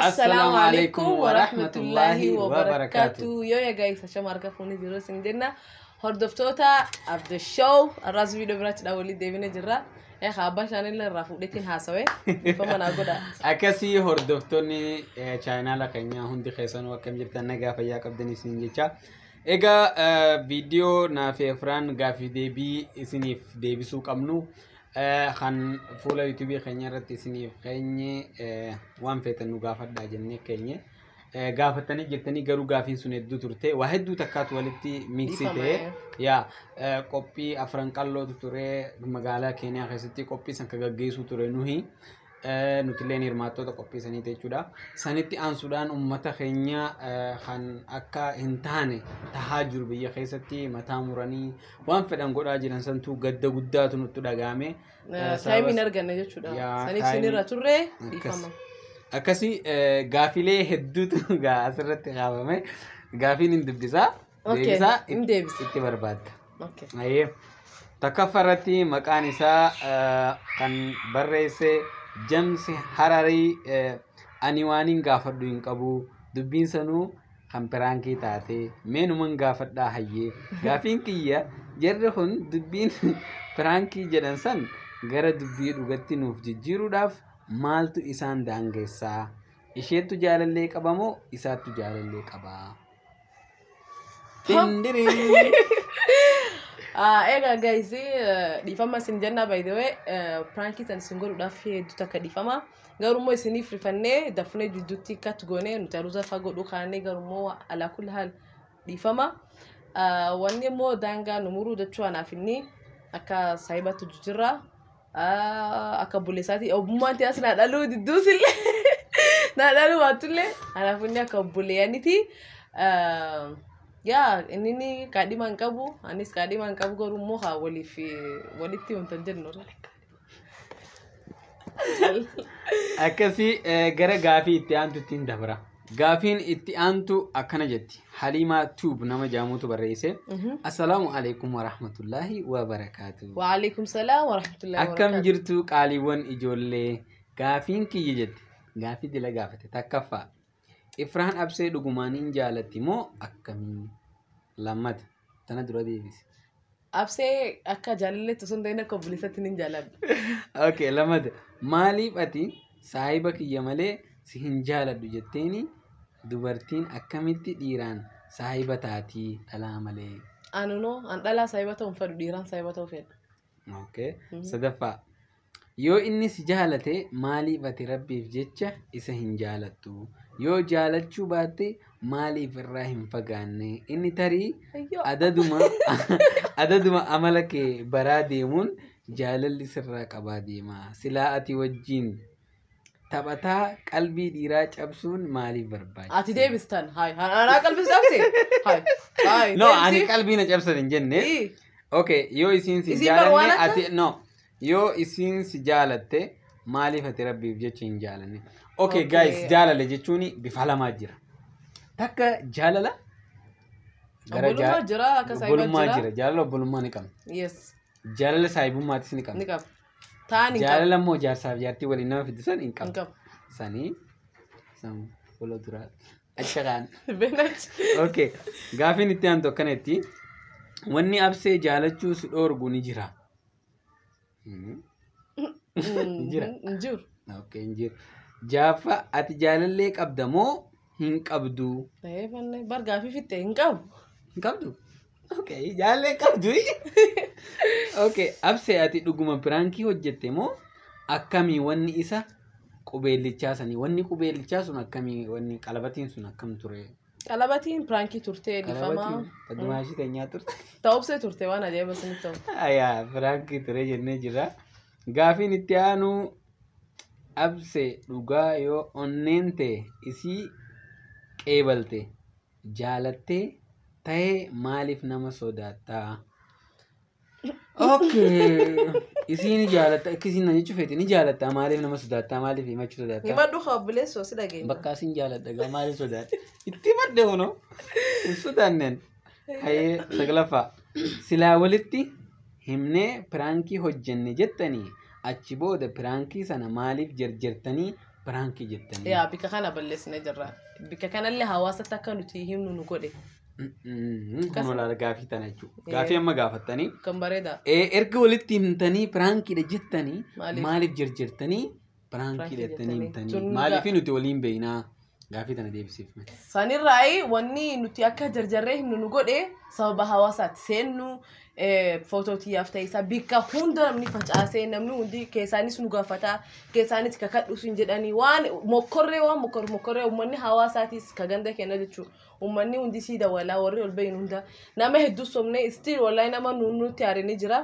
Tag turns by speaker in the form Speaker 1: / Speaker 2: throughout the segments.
Speaker 1: Assalaamu alaikum warahmatullahi wabarakatuh. Yoo yaa guys, ashama harka fuunee jiru isin jenna. Hordoftoota Abdo Show arraas viidiyoo biraatti walii deebinee jirra. Eegaa abbaa isaaniillee irraa fuudheetiin haasawee dhiifama naa godha.
Speaker 2: Akkasii hordoftoonni chaayinaala keenyaa hundi keessanuu akkam jirtan, nagaa fayyaa qabdan isiniin jecha. Egaa viidiyoo naaf Efraan gaafii deebii isiniif deebisuu qabnu kan fuula yuutuubii keenya irratti isiniif keenye, waan feetan nu gaafadhaa jennee keenye. Gaafatanii jirtanii, garuu gaafiin sun hedduu turte, waa hedduu takkaatu walitti mix ta'e. Yaa qophii Afran Qallootu ture magaalaa Keeniyaa keessatti, qophii san ka gaggeessuu ture nuhi. Nutilleen hirmaattoota qophii saniiti jechuudha. Sanitti aansuudhaan uummata keenya kan akka hin taane tahaa jiru, biyya keessatti mataa muranii waan fedhan godhaa jiran santuu gadda guddaatu nutti dhagahame.
Speaker 1: Time iin arganne jechuudha. Saniif isinirra turre, dhiifama.
Speaker 2: Akkasii gaafilee hedduutu asirratti kaafame. Gaafiin hin dubbisaa. Deebisaa itti barbaadda. Takkaffaa irratti maqaan isaa kan barreesse Jamsi Hararii, ani waan hin gaafadhu hin qabu, dubbiin sanuu kan prank taate meenuman gaafadhaa, hayyee gaafiin kiyya, jarri kun dubbiin prank jedhan san gara dubbii dhugatti nuuf jijjiiruudhaaf maaltu isaan daangessaa? Isheettu jaalallee qabamoo isaattu jaalallee qabaa? Tindirii!
Speaker 1: Egaa guys, dhiifama isin jennaa. By the way, prank san isin godhuudhaaf hedduu takka dhiifama. Garuu immoo isiniif rifannee dafnee jidduutti cut goonee nuti aruuza faa godhuu kaanee, garuu immoo alaa kulli haal dhiifama. Wanni immoo daangaa nu muruu jechuu, anaaf inni akka saayibatti jijjiirra. Akka obboleessaati, obbummaan tiyaas naa dhaluu didduus illee naa dhaluu baatullee, anaaf inni akka obboleeyyaniti. Yaa inni kaadhima hin qabu, anis kaadhima hin qabu, garuu immoo haa waliif walitti wanta hin jennu.
Speaker 2: Akkasii gara gaafii itti aantutti hin dabra. Gaafiin itti aantu akkana jetti. Haliimaa Tuub nama jaamutu barreesse. Assalaamu alaikum warahmatullaahi wabarakaatu.
Speaker 1: Waalaikum salaam warahmatullaahi.
Speaker 2: Akkam jirtu qaaliiwwan ijoollee? Gaafiin kiyya jetti. Gaafii dila gaafate takkaffaa. Ifraan Absee dhugumaan hin jaalatti moo akkamii? Lammata. Tana dura deebisi.
Speaker 1: Absee akka jaalalleetti osoo hin ta'in akka obboleessatti ni jaaladha.
Speaker 2: Okay, lammata. Maaliif ati saahiba kiyya malee si hin jaaladhu jetteeni? Dubartiin akkamitti dhiiraan saahiba taatii dhalaa malee?
Speaker 1: Anunoo an dhalaa saahiba ta'uu hin fedhu, dhiiraan saahiba ta'uu fedha.
Speaker 2: Okay. Sadaffaa. Yoo inni si jaalate maaliif ati rabbiif jecha isa hin jaalattu? Yoo jaalachuu baatte maaliif irraa hin fagaanne? Inni tarii adaduma amala kee baraa deemuun jaalalli sirraa qabaa deema. Silaa ati wajjin taphataa qalbii dhiiraa cabsuun maaliif barbaachisa?
Speaker 1: Ati deebistan. Hayi. Anaa qalbii cabse. Hayi. Hayi.
Speaker 2: No, ani qalbii na cabsan hin jenne. Okay, yoo isiin si
Speaker 1: Isiin bar waan
Speaker 2: jaalanne
Speaker 1: akka-
Speaker 2: ati, no, yoo isiin si jaalatte maaliif ati rabbiif jecha hin jaalanne? Okay, guys, jaalala jechuun bifa lamaa jira. Takka jaalala gara
Speaker 1: Obbolummaa jira, akka saayibaa
Speaker 2: obbolummaa
Speaker 1: jira.
Speaker 2: jira. Jaalala obbolummaa ni qabna.
Speaker 1: Yes.
Speaker 2: Jaalala saayibummaatis ni qabna.
Speaker 1: Ni qaba. Ta'an hin qabu.
Speaker 2: Jaalala immoo jaarsaaf jaartii waliin nama fiddisan hin
Speaker 1: Hin
Speaker 2: qabna.
Speaker 1: qabu.
Speaker 2: Sanii san fuula duraa acha kaan.
Speaker 1: Beenachi.
Speaker 2: Okay, gaafiin itti aantu akkanatti. Wanni Absee jaalachuu si dhoorgu ni jira. Jira.
Speaker 1: Hin jiru.
Speaker 2: Okay, hin jiru. Jaaffaa, ati jaalallee qabda moo hin qabdu?
Speaker 1: Ee, bar gaafii fixxe, hin qabu.
Speaker 2: Hin qabdu? Okay, jaalallee hin qabdu. Okay, Absee ati dhuguma prank hojjette moo akkamii wanni isa qubeellichaa sanii? Wanni qubeellichaa sun akkamii? Wanni qalabatiin sun akkam ture?
Speaker 1: Qalabatiin prank turte, dhiifama.
Speaker 2: Qalabatiin taddumaashii teenyaa turte.
Speaker 1: Ta'ubsee turte, waan ajaa'iba isinitti ta'u.
Speaker 2: Ayaa, prank ture jennee jirra. Gaafiin itti aanu, Absee dhugaa yoo onneen ta'e isii qeebalte jaalattee ta'ee maaliif nama sodaattaa? Okay. Isii ni jaalatta, akka isiin na jechuu feete ni jaalatta, maaliif nama sodaattaa, maaliif himachuu sodaattaa?
Speaker 1: Himadhu haa obboleessoo, si dhageenya.
Speaker 2: Bakka isin jaaladha gaa, maaliif sodaatte? Itti himadhe kunoo. Hin sodaanneen. Hayyee, saglaffaa. Silaa walitti himnee prank hojjenne jettanii, achi booda prank sana maaliif jarjartanii Piraankii jettanii.
Speaker 1: Yaa, bika kana balleessine jirra. Bika kanallee hawaasatti akka nuti himnu nu godhe.
Speaker 2: Kun olaanaa gaafii tana jechuudha. Gaafii amma gaafattanii.
Speaker 1: Kan bareeda.
Speaker 2: Erga walitti himtanii piraankiidha jettanii
Speaker 1: Maaliif?
Speaker 2: Maaliif jirjirtanii piraankiidha jettanii
Speaker 1: jettanii?
Speaker 2: himtanii maaliif nuti waliin beeknaa gaafii tana deebisiif.
Speaker 1: Sanirraayi wanni nuti akka jarjarree himnu nu godhe sababa hawaasaatti seennu footoo xiyyaaf ta'e isaa bikka hunda namni facaasee, namni hundi keessaanis nu gaafata, keessaanis kakadhu sun jedhanii, waan mokkorree, waan mokkorree uummanni hawaasaatis ka ganda kenna jechuudha. Uummanni hundi sii dawalaa, warri ol bahin hunda nama hedduu somnee still wallahi nama nutti aaree jira.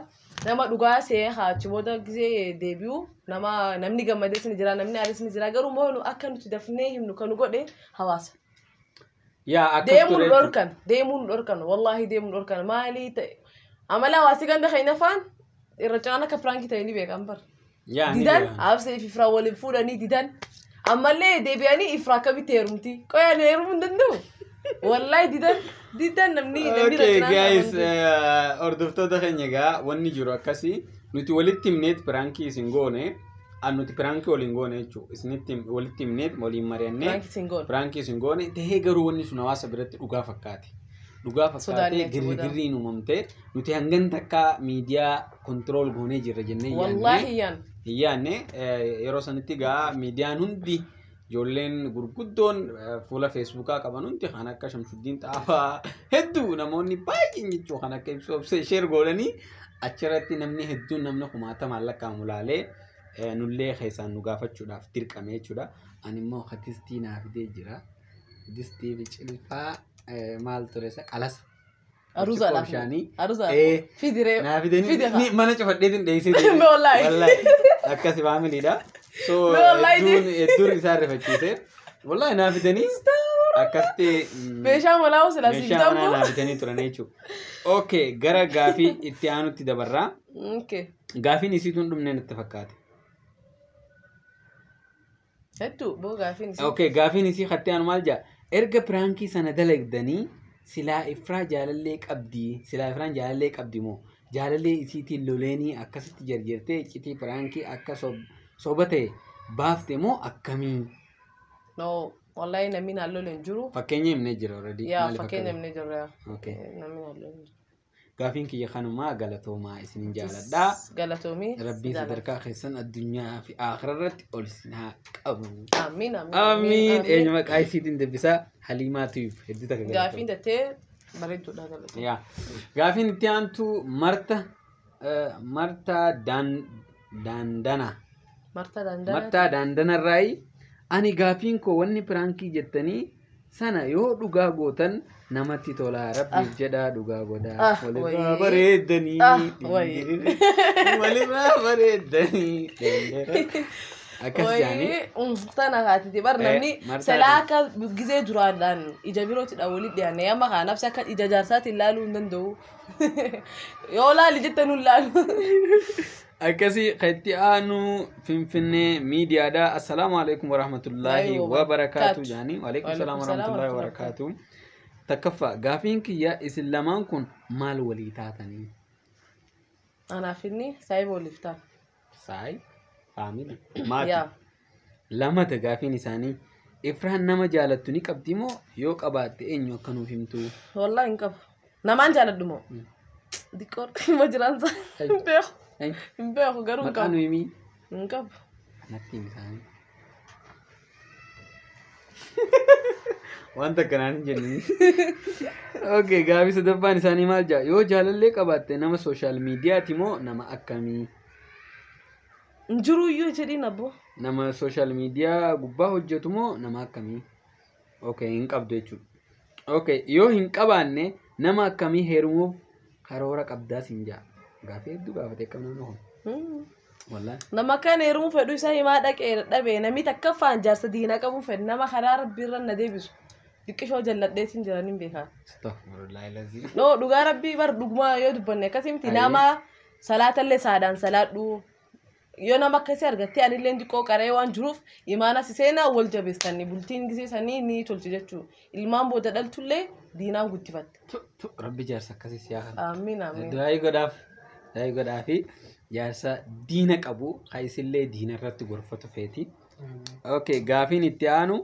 Speaker 1: Nama dhugaa see haachi booda gisee deebi'u nama namni gammadees ni jira, namni aarees ni jira, garuu immoo akka nuti dafnee himnu kan nu godhe hawaasa.
Speaker 2: Yaa, akkas
Speaker 1: Deemuun
Speaker 2: ture jechuudha.
Speaker 1: dhorkan, deemuun dhorkan, wallaahi deemuun dhorkan. Maalii ta'e, amala hawaasii ganda keenya faan irra caalaan akka piraankii ta'e ni beekan bar.
Speaker 2: Yaa, ni
Speaker 1: Didan
Speaker 2: beekama.
Speaker 1: absee fi ifraa waliin fuudhanii didan, ammallee deebi'anii ifraa akkamitti heerumti, qoyaan heerumuu hin danda'u, wallaahi didan, didan namni irra
Speaker 2: Okay
Speaker 1: caalaan
Speaker 2: guys,
Speaker 1: amantii.
Speaker 2: Hordoftoota keenya, egaa wanni jiru akkasii. Nuti walitti himneet piraankii isin goone, nuti piraankii waliin goone jechuudha. Isinitti walitti himneet waliin mari'annee
Speaker 1: Piraankii isin goone.
Speaker 2: Piraankii isin goone tahee, garuu wanni sun hawaasa biratti dhugaa fakkaate. Dhugaa fakkaatee
Speaker 1: Sodaannee achi booda.
Speaker 2: Girgirriin uumamtee nuti hangan takka miidiyaa control goonee jirra jennee yaadne.
Speaker 1: Wallaahi yaan.
Speaker 2: Hin yaadne. Yeroo sanitti gaa miidiyaan hundi, ijoolleen gurguddoon fuula feesbuukaa qaban hundi, kan akka Shamsuddiin Xaafaa hedduu, namoonni baay'een jechuu, kan akka ibsu obsee share godhanii, achirratti namni hedduun, namni kumaatamaan lakkaa'amu laalee nullee keessaan nu gaafachuudhaaf dirqame jechuudha. Ani immoo distii naa fidee jira. Distii fi cilfaa, maal ture isa, qalasa.
Speaker 1: Aruuzaadhaaf.
Speaker 2: Bishaanii.
Speaker 1: Aruuzaadhaaf. Fidiree.
Speaker 2: Naa fidanii
Speaker 1: Fide haa.
Speaker 2: mana cufadheetiin dheessee.
Speaker 1: Wallaahi.
Speaker 2: Wallaahi. Akkasi faamiliidha. So
Speaker 1: Wallaahi.
Speaker 2: hedduun isaan rifachiise. Wallaahi naa fidanii akkasitti
Speaker 1: Meeshaa manaa silaa siif
Speaker 2: meeshaa manaa
Speaker 1: ta'u.
Speaker 2: naa bitanii turan jechuudha. Okay, gara gaafii itti aanutti dabarraa.
Speaker 1: Okay.
Speaker 2: Gaafiin isiituun dhumnee natti fakkaate.
Speaker 1: Hedduu boo gaafiin isii.
Speaker 2: Okay, gaafiin isii hatti aanu maal jedha? Erga piraankii sana dalagdanii silaa Ifraa jaalallee qabdii, silaa Ifraan jaalallee qabdi moo jaalallee isiitiin loleenii akkasitti jarjartee iccitii piraankii akka soba ta'e baafte moo akkamii?
Speaker 1: No, wallahi namni naan lole hin jiru.
Speaker 2: Fakkeenya himnee jira already.
Speaker 1: Yaa,
Speaker 2: Maaliif
Speaker 1: fakkeenya
Speaker 2: akka
Speaker 1: himnee jirra. Yaa.
Speaker 2: Okay.
Speaker 1: Namni naan lole hin jiru.
Speaker 2: Gaafiin kiyya kanumaa, galatoomaa, isinin jaaladhaa.
Speaker 1: Galatoomii.
Speaker 2: Rabbiin sadarkaa keessan addunyaa fi aakhira irratti ol isin haa qabu.
Speaker 1: Amiin, amiin.
Speaker 2: Amiin. Eenyu maqaa isiitiin dubbisaa? Haliimaa Tuyub. Hedduu takka
Speaker 1: Gaafiin
Speaker 2: galatoomii.
Speaker 1: tattee bareedduudha, galatoomi.
Speaker 2: Yaa. Gaafiin itti aantu Marta Marta Daandana.
Speaker 1: Marta Daandana.
Speaker 2: Martaa Daandanarraayi, ani gaafiin koo wanni piraankii jettanii sana yoo dhugaa gootan namatti tola, rabbiif jedhaa dhugaa godhaa,
Speaker 1: Ah,
Speaker 2: walirraa
Speaker 1: wayii.
Speaker 2: bareeddanii,
Speaker 1: Ah, wayii.
Speaker 2: walirraa bareeddanii, akkas jaanii.
Speaker 1: Wayii, tana haatiti bar namni
Speaker 2: Martaa
Speaker 1: silaa akka gizee duraadhaan ija birootiidhaan walitti dhiyaanne, amma kaa nafsi akka ija jaarsaatiin laaluu hin danda'u. Yoo laali jette nun laalu.
Speaker 2: Akkasii kan itti aanu Finfinnee miidiyaadha. Assalaamu alaikum warahmatullaahi wabarakaatu jaanii. Waalaikum salaam warahmatullaahi wabarakaatu. Takkaffaa, gaafiin kiyya isin lamaan kun maal walii taatanii?
Speaker 1: Anaaf inni saayiba waliif ta'a.
Speaker 2: Saay faamilii maatii.
Speaker 1: Yaa.
Speaker 2: Lamata gaafiin isaanii, Ifraan nama jaalattu ni qabdi moo, yoo qabaatte eenyu akka nuuf himtu?
Speaker 1: Wallahi hin qabu. Namaan jaaladhu moo? Diqqoo hima jiraansa. Hin beeku. Hin beeku, garuu hin
Speaker 2: Maqaa
Speaker 1: qabu.
Speaker 2: nu himii.
Speaker 1: Hin qabu.
Speaker 2: Natti himi isaanii. Wanta akkanaan hin jennini. Okay, gaafii sadaffaan isaanii maal jaa? Yoo jaalallee qabaatte nama social miidiyaati moo nama akkamii?
Speaker 1: Hin jiru iyyuu jedhiin abbo.
Speaker 2: Nama social media gubbaa hojjetu moo nama akkamii? Okay, hin qabdu jechuudha. Okay, yoo hin qabaanne nama akkamii heerumuuf karoora qabdaa siin jaa. Gaafii hedduu gaafate, akkam namni kun. Wallaahi.
Speaker 1: Nama kan heerumuu fedhu isa himaa dhaqee dadhabee, namni takkaffaan jaarsa diinaa qabu fedhu, nama karaa rabbiirra na deebisu. Diqqishoo jalladheetiin jiran hin beekaa.
Speaker 2: Astaghfirullah lazim.
Speaker 1: No, dhugaa rabbii bar, dhugumaa yoo dubbanne akkasii miti, nama salaatallee saadaan salaadhu. Yoo nama akkasii argattee, anillee xiqqoo qaree waan jiruuf imaana si seenaa, wal jabeessanii bultiin gisee sanii ni tolchi jechuudha. Ilmaan booda dhaltullee diinaan guddifatte.
Speaker 2: Tu tu, rabbi jaarsa akkasii siyaa kana.
Speaker 1: Amiin, amiin.
Speaker 2: Du'aa godhaaf. Du'aa godhaafi, jaarsa diina qabu kan isillee diina irratti gorfatu feeti. Okay, gaafiin itti aanu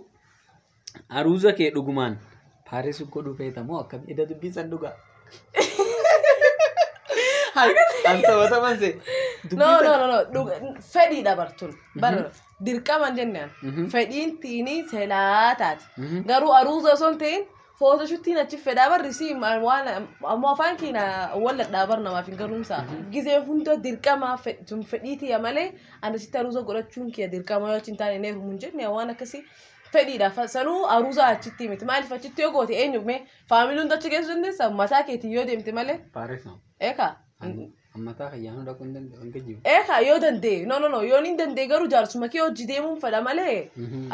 Speaker 2: aruuza kee dhugumaan Paaris godhuu feetamoo akkam ida dubbisan dhugaa? An taphataman se.
Speaker 1: No, no, no, no. Fedhiidha bartun. Bar dirqama hin jennaan. Fedhiin tiinii selaa taati. Garuu aruuza osoo hin ta'in photoshoot iin achi fedhaa barri si waan ammoo afaan keenya walladhaa bar namaaf hin galuumsa. Gizee hunda dirqama tun fedhii tiyya malee ani asitti aruuza godhachuun kiyya dirqama yoo achi hin taane neeru hin jenne waan akkasii fedhiidha. Sanuu aruuza achitti miti. Maaliif achitti yoo goote eenyu mee family hunda achi geessuu dandeessa mataa keetiin yoo deemte malee.
Speaker 2: Paaris no.
Speaker 1: Eekaa.
Speaker 2: Ammataa fayyaanuu dhaquu hin danda'u hin geejjibu.
Speaker 1: Eekaa yoo danda'e, no, no, no, yoo hin danda'e garuu jaarsuma kee hojii deemuun fedha malee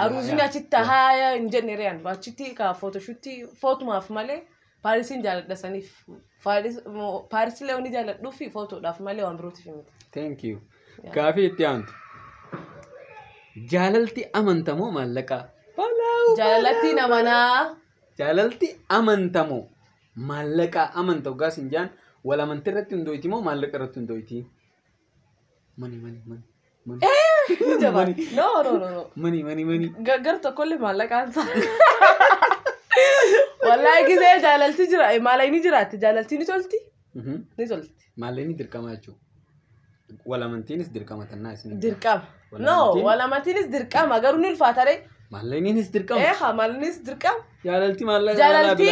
Speaker 1: aruuzni achitti haaya hin jenne re'an achitti ka photoshoot ii footumaaf malee Paarisiin jaaladha saniif Paaris illee wanni jaaladhuu fi footoodhaaf malee waan birootiif miti.
Speaker 2: Thank you. Gaafii itti aantu. Jaalalti amantamoo maallaqaa?
Speaker 1: Jaalalatti namanaa.
Speaker 2: Jaalalti amantamoo maallaqaa amanta waggaa sin jaan wal amantii irratti hundooyti moo maallaqa irratti hundooyti? Money, money, money.
Speaker 1: Jabaa. No, no, no, no.
Speaker 2: Money, money, money.
Speaker 1: Gar tokkollee maallaqaan isaa. Wallaahi gisee jaalalti jira maallaqni jiraatti jaalalti ni tolti ni tolti.
Speaker 2: Maallaqni dirqama jechuudha. Wal amantiinis dirqama tannaa isin.
Speaker 1: Dirqama. No, wal amantiinis dirqama garuu ni ulfaata ree.
Speaker 2: Maallaqniinis dirqama.
Speaker 1: Eehaa maallaqnis dirqama.
Speaker 2: Jaalalti maallaqa
Speaker 1: Jaalalti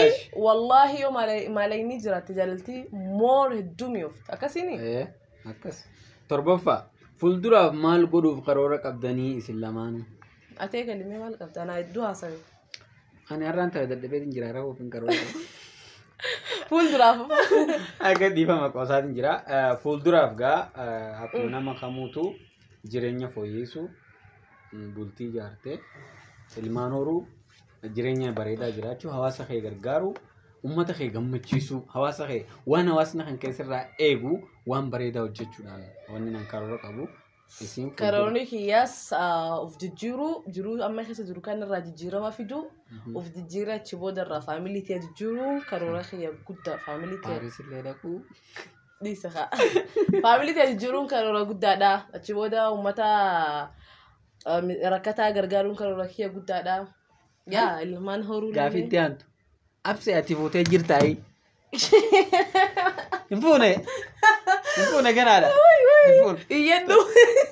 Speaker 1: wallaahi yoo maallaqni jiraatte jaalalti more hedduu mi'oofti akkasiini.
Speaker 2: Akkas. Torbaffaa fuulduraaf maal godhuuf karoora qabdanii isin lamaanuu?
Speaker 1: Atee galimee maal qabda? Anaa hedduu haasawe.
Speaker 2: Ani har'aan tana dadhabeetiin jira rafuuf hin karoora qabu.
Speaker 1: Fuulduraaf.
Speaker 2: Akka dhiifama qoosaatiin jira. Fuulduraaf gaa akkuma nama kamuutu jireenya fooyyessu, bultii ijaartee, ilmaan horuu, jireenya bareedaa jiraachuu, hawaasa kee gargaaru, uummata kee gammachiisuu, hawaasa kee waan hawaasni kan keessarraa eegu waan bareedaa hojjechuudhaan wanni nan karoora qabu. Isin
Speaker 1: Karoorri kiyyaas of jijjiiruu, jiruu amma keessa jiru kanarraa jijjiirama fiduu, of jijjiira achi boodarraa family tiyya jijjiiruu karoora kiyya guddaa family tiyya.
Speaker 2: Paaris illee dhaquu.
Speaker 1: Dhiisa haa. Family tiyya jijjiiruun karoora guddaadha. Achi booda uummata rakkataa gargaaruun karoora kiyya guddaadha. Yaa ilmaan horuu.
Speaker 2: Gaafii itti aantu. Absee ati fuutee jirtaayi? Hin fuune. Hin fuune ganaadha. Hin fuune.
Speaker 1: Iyyadhu.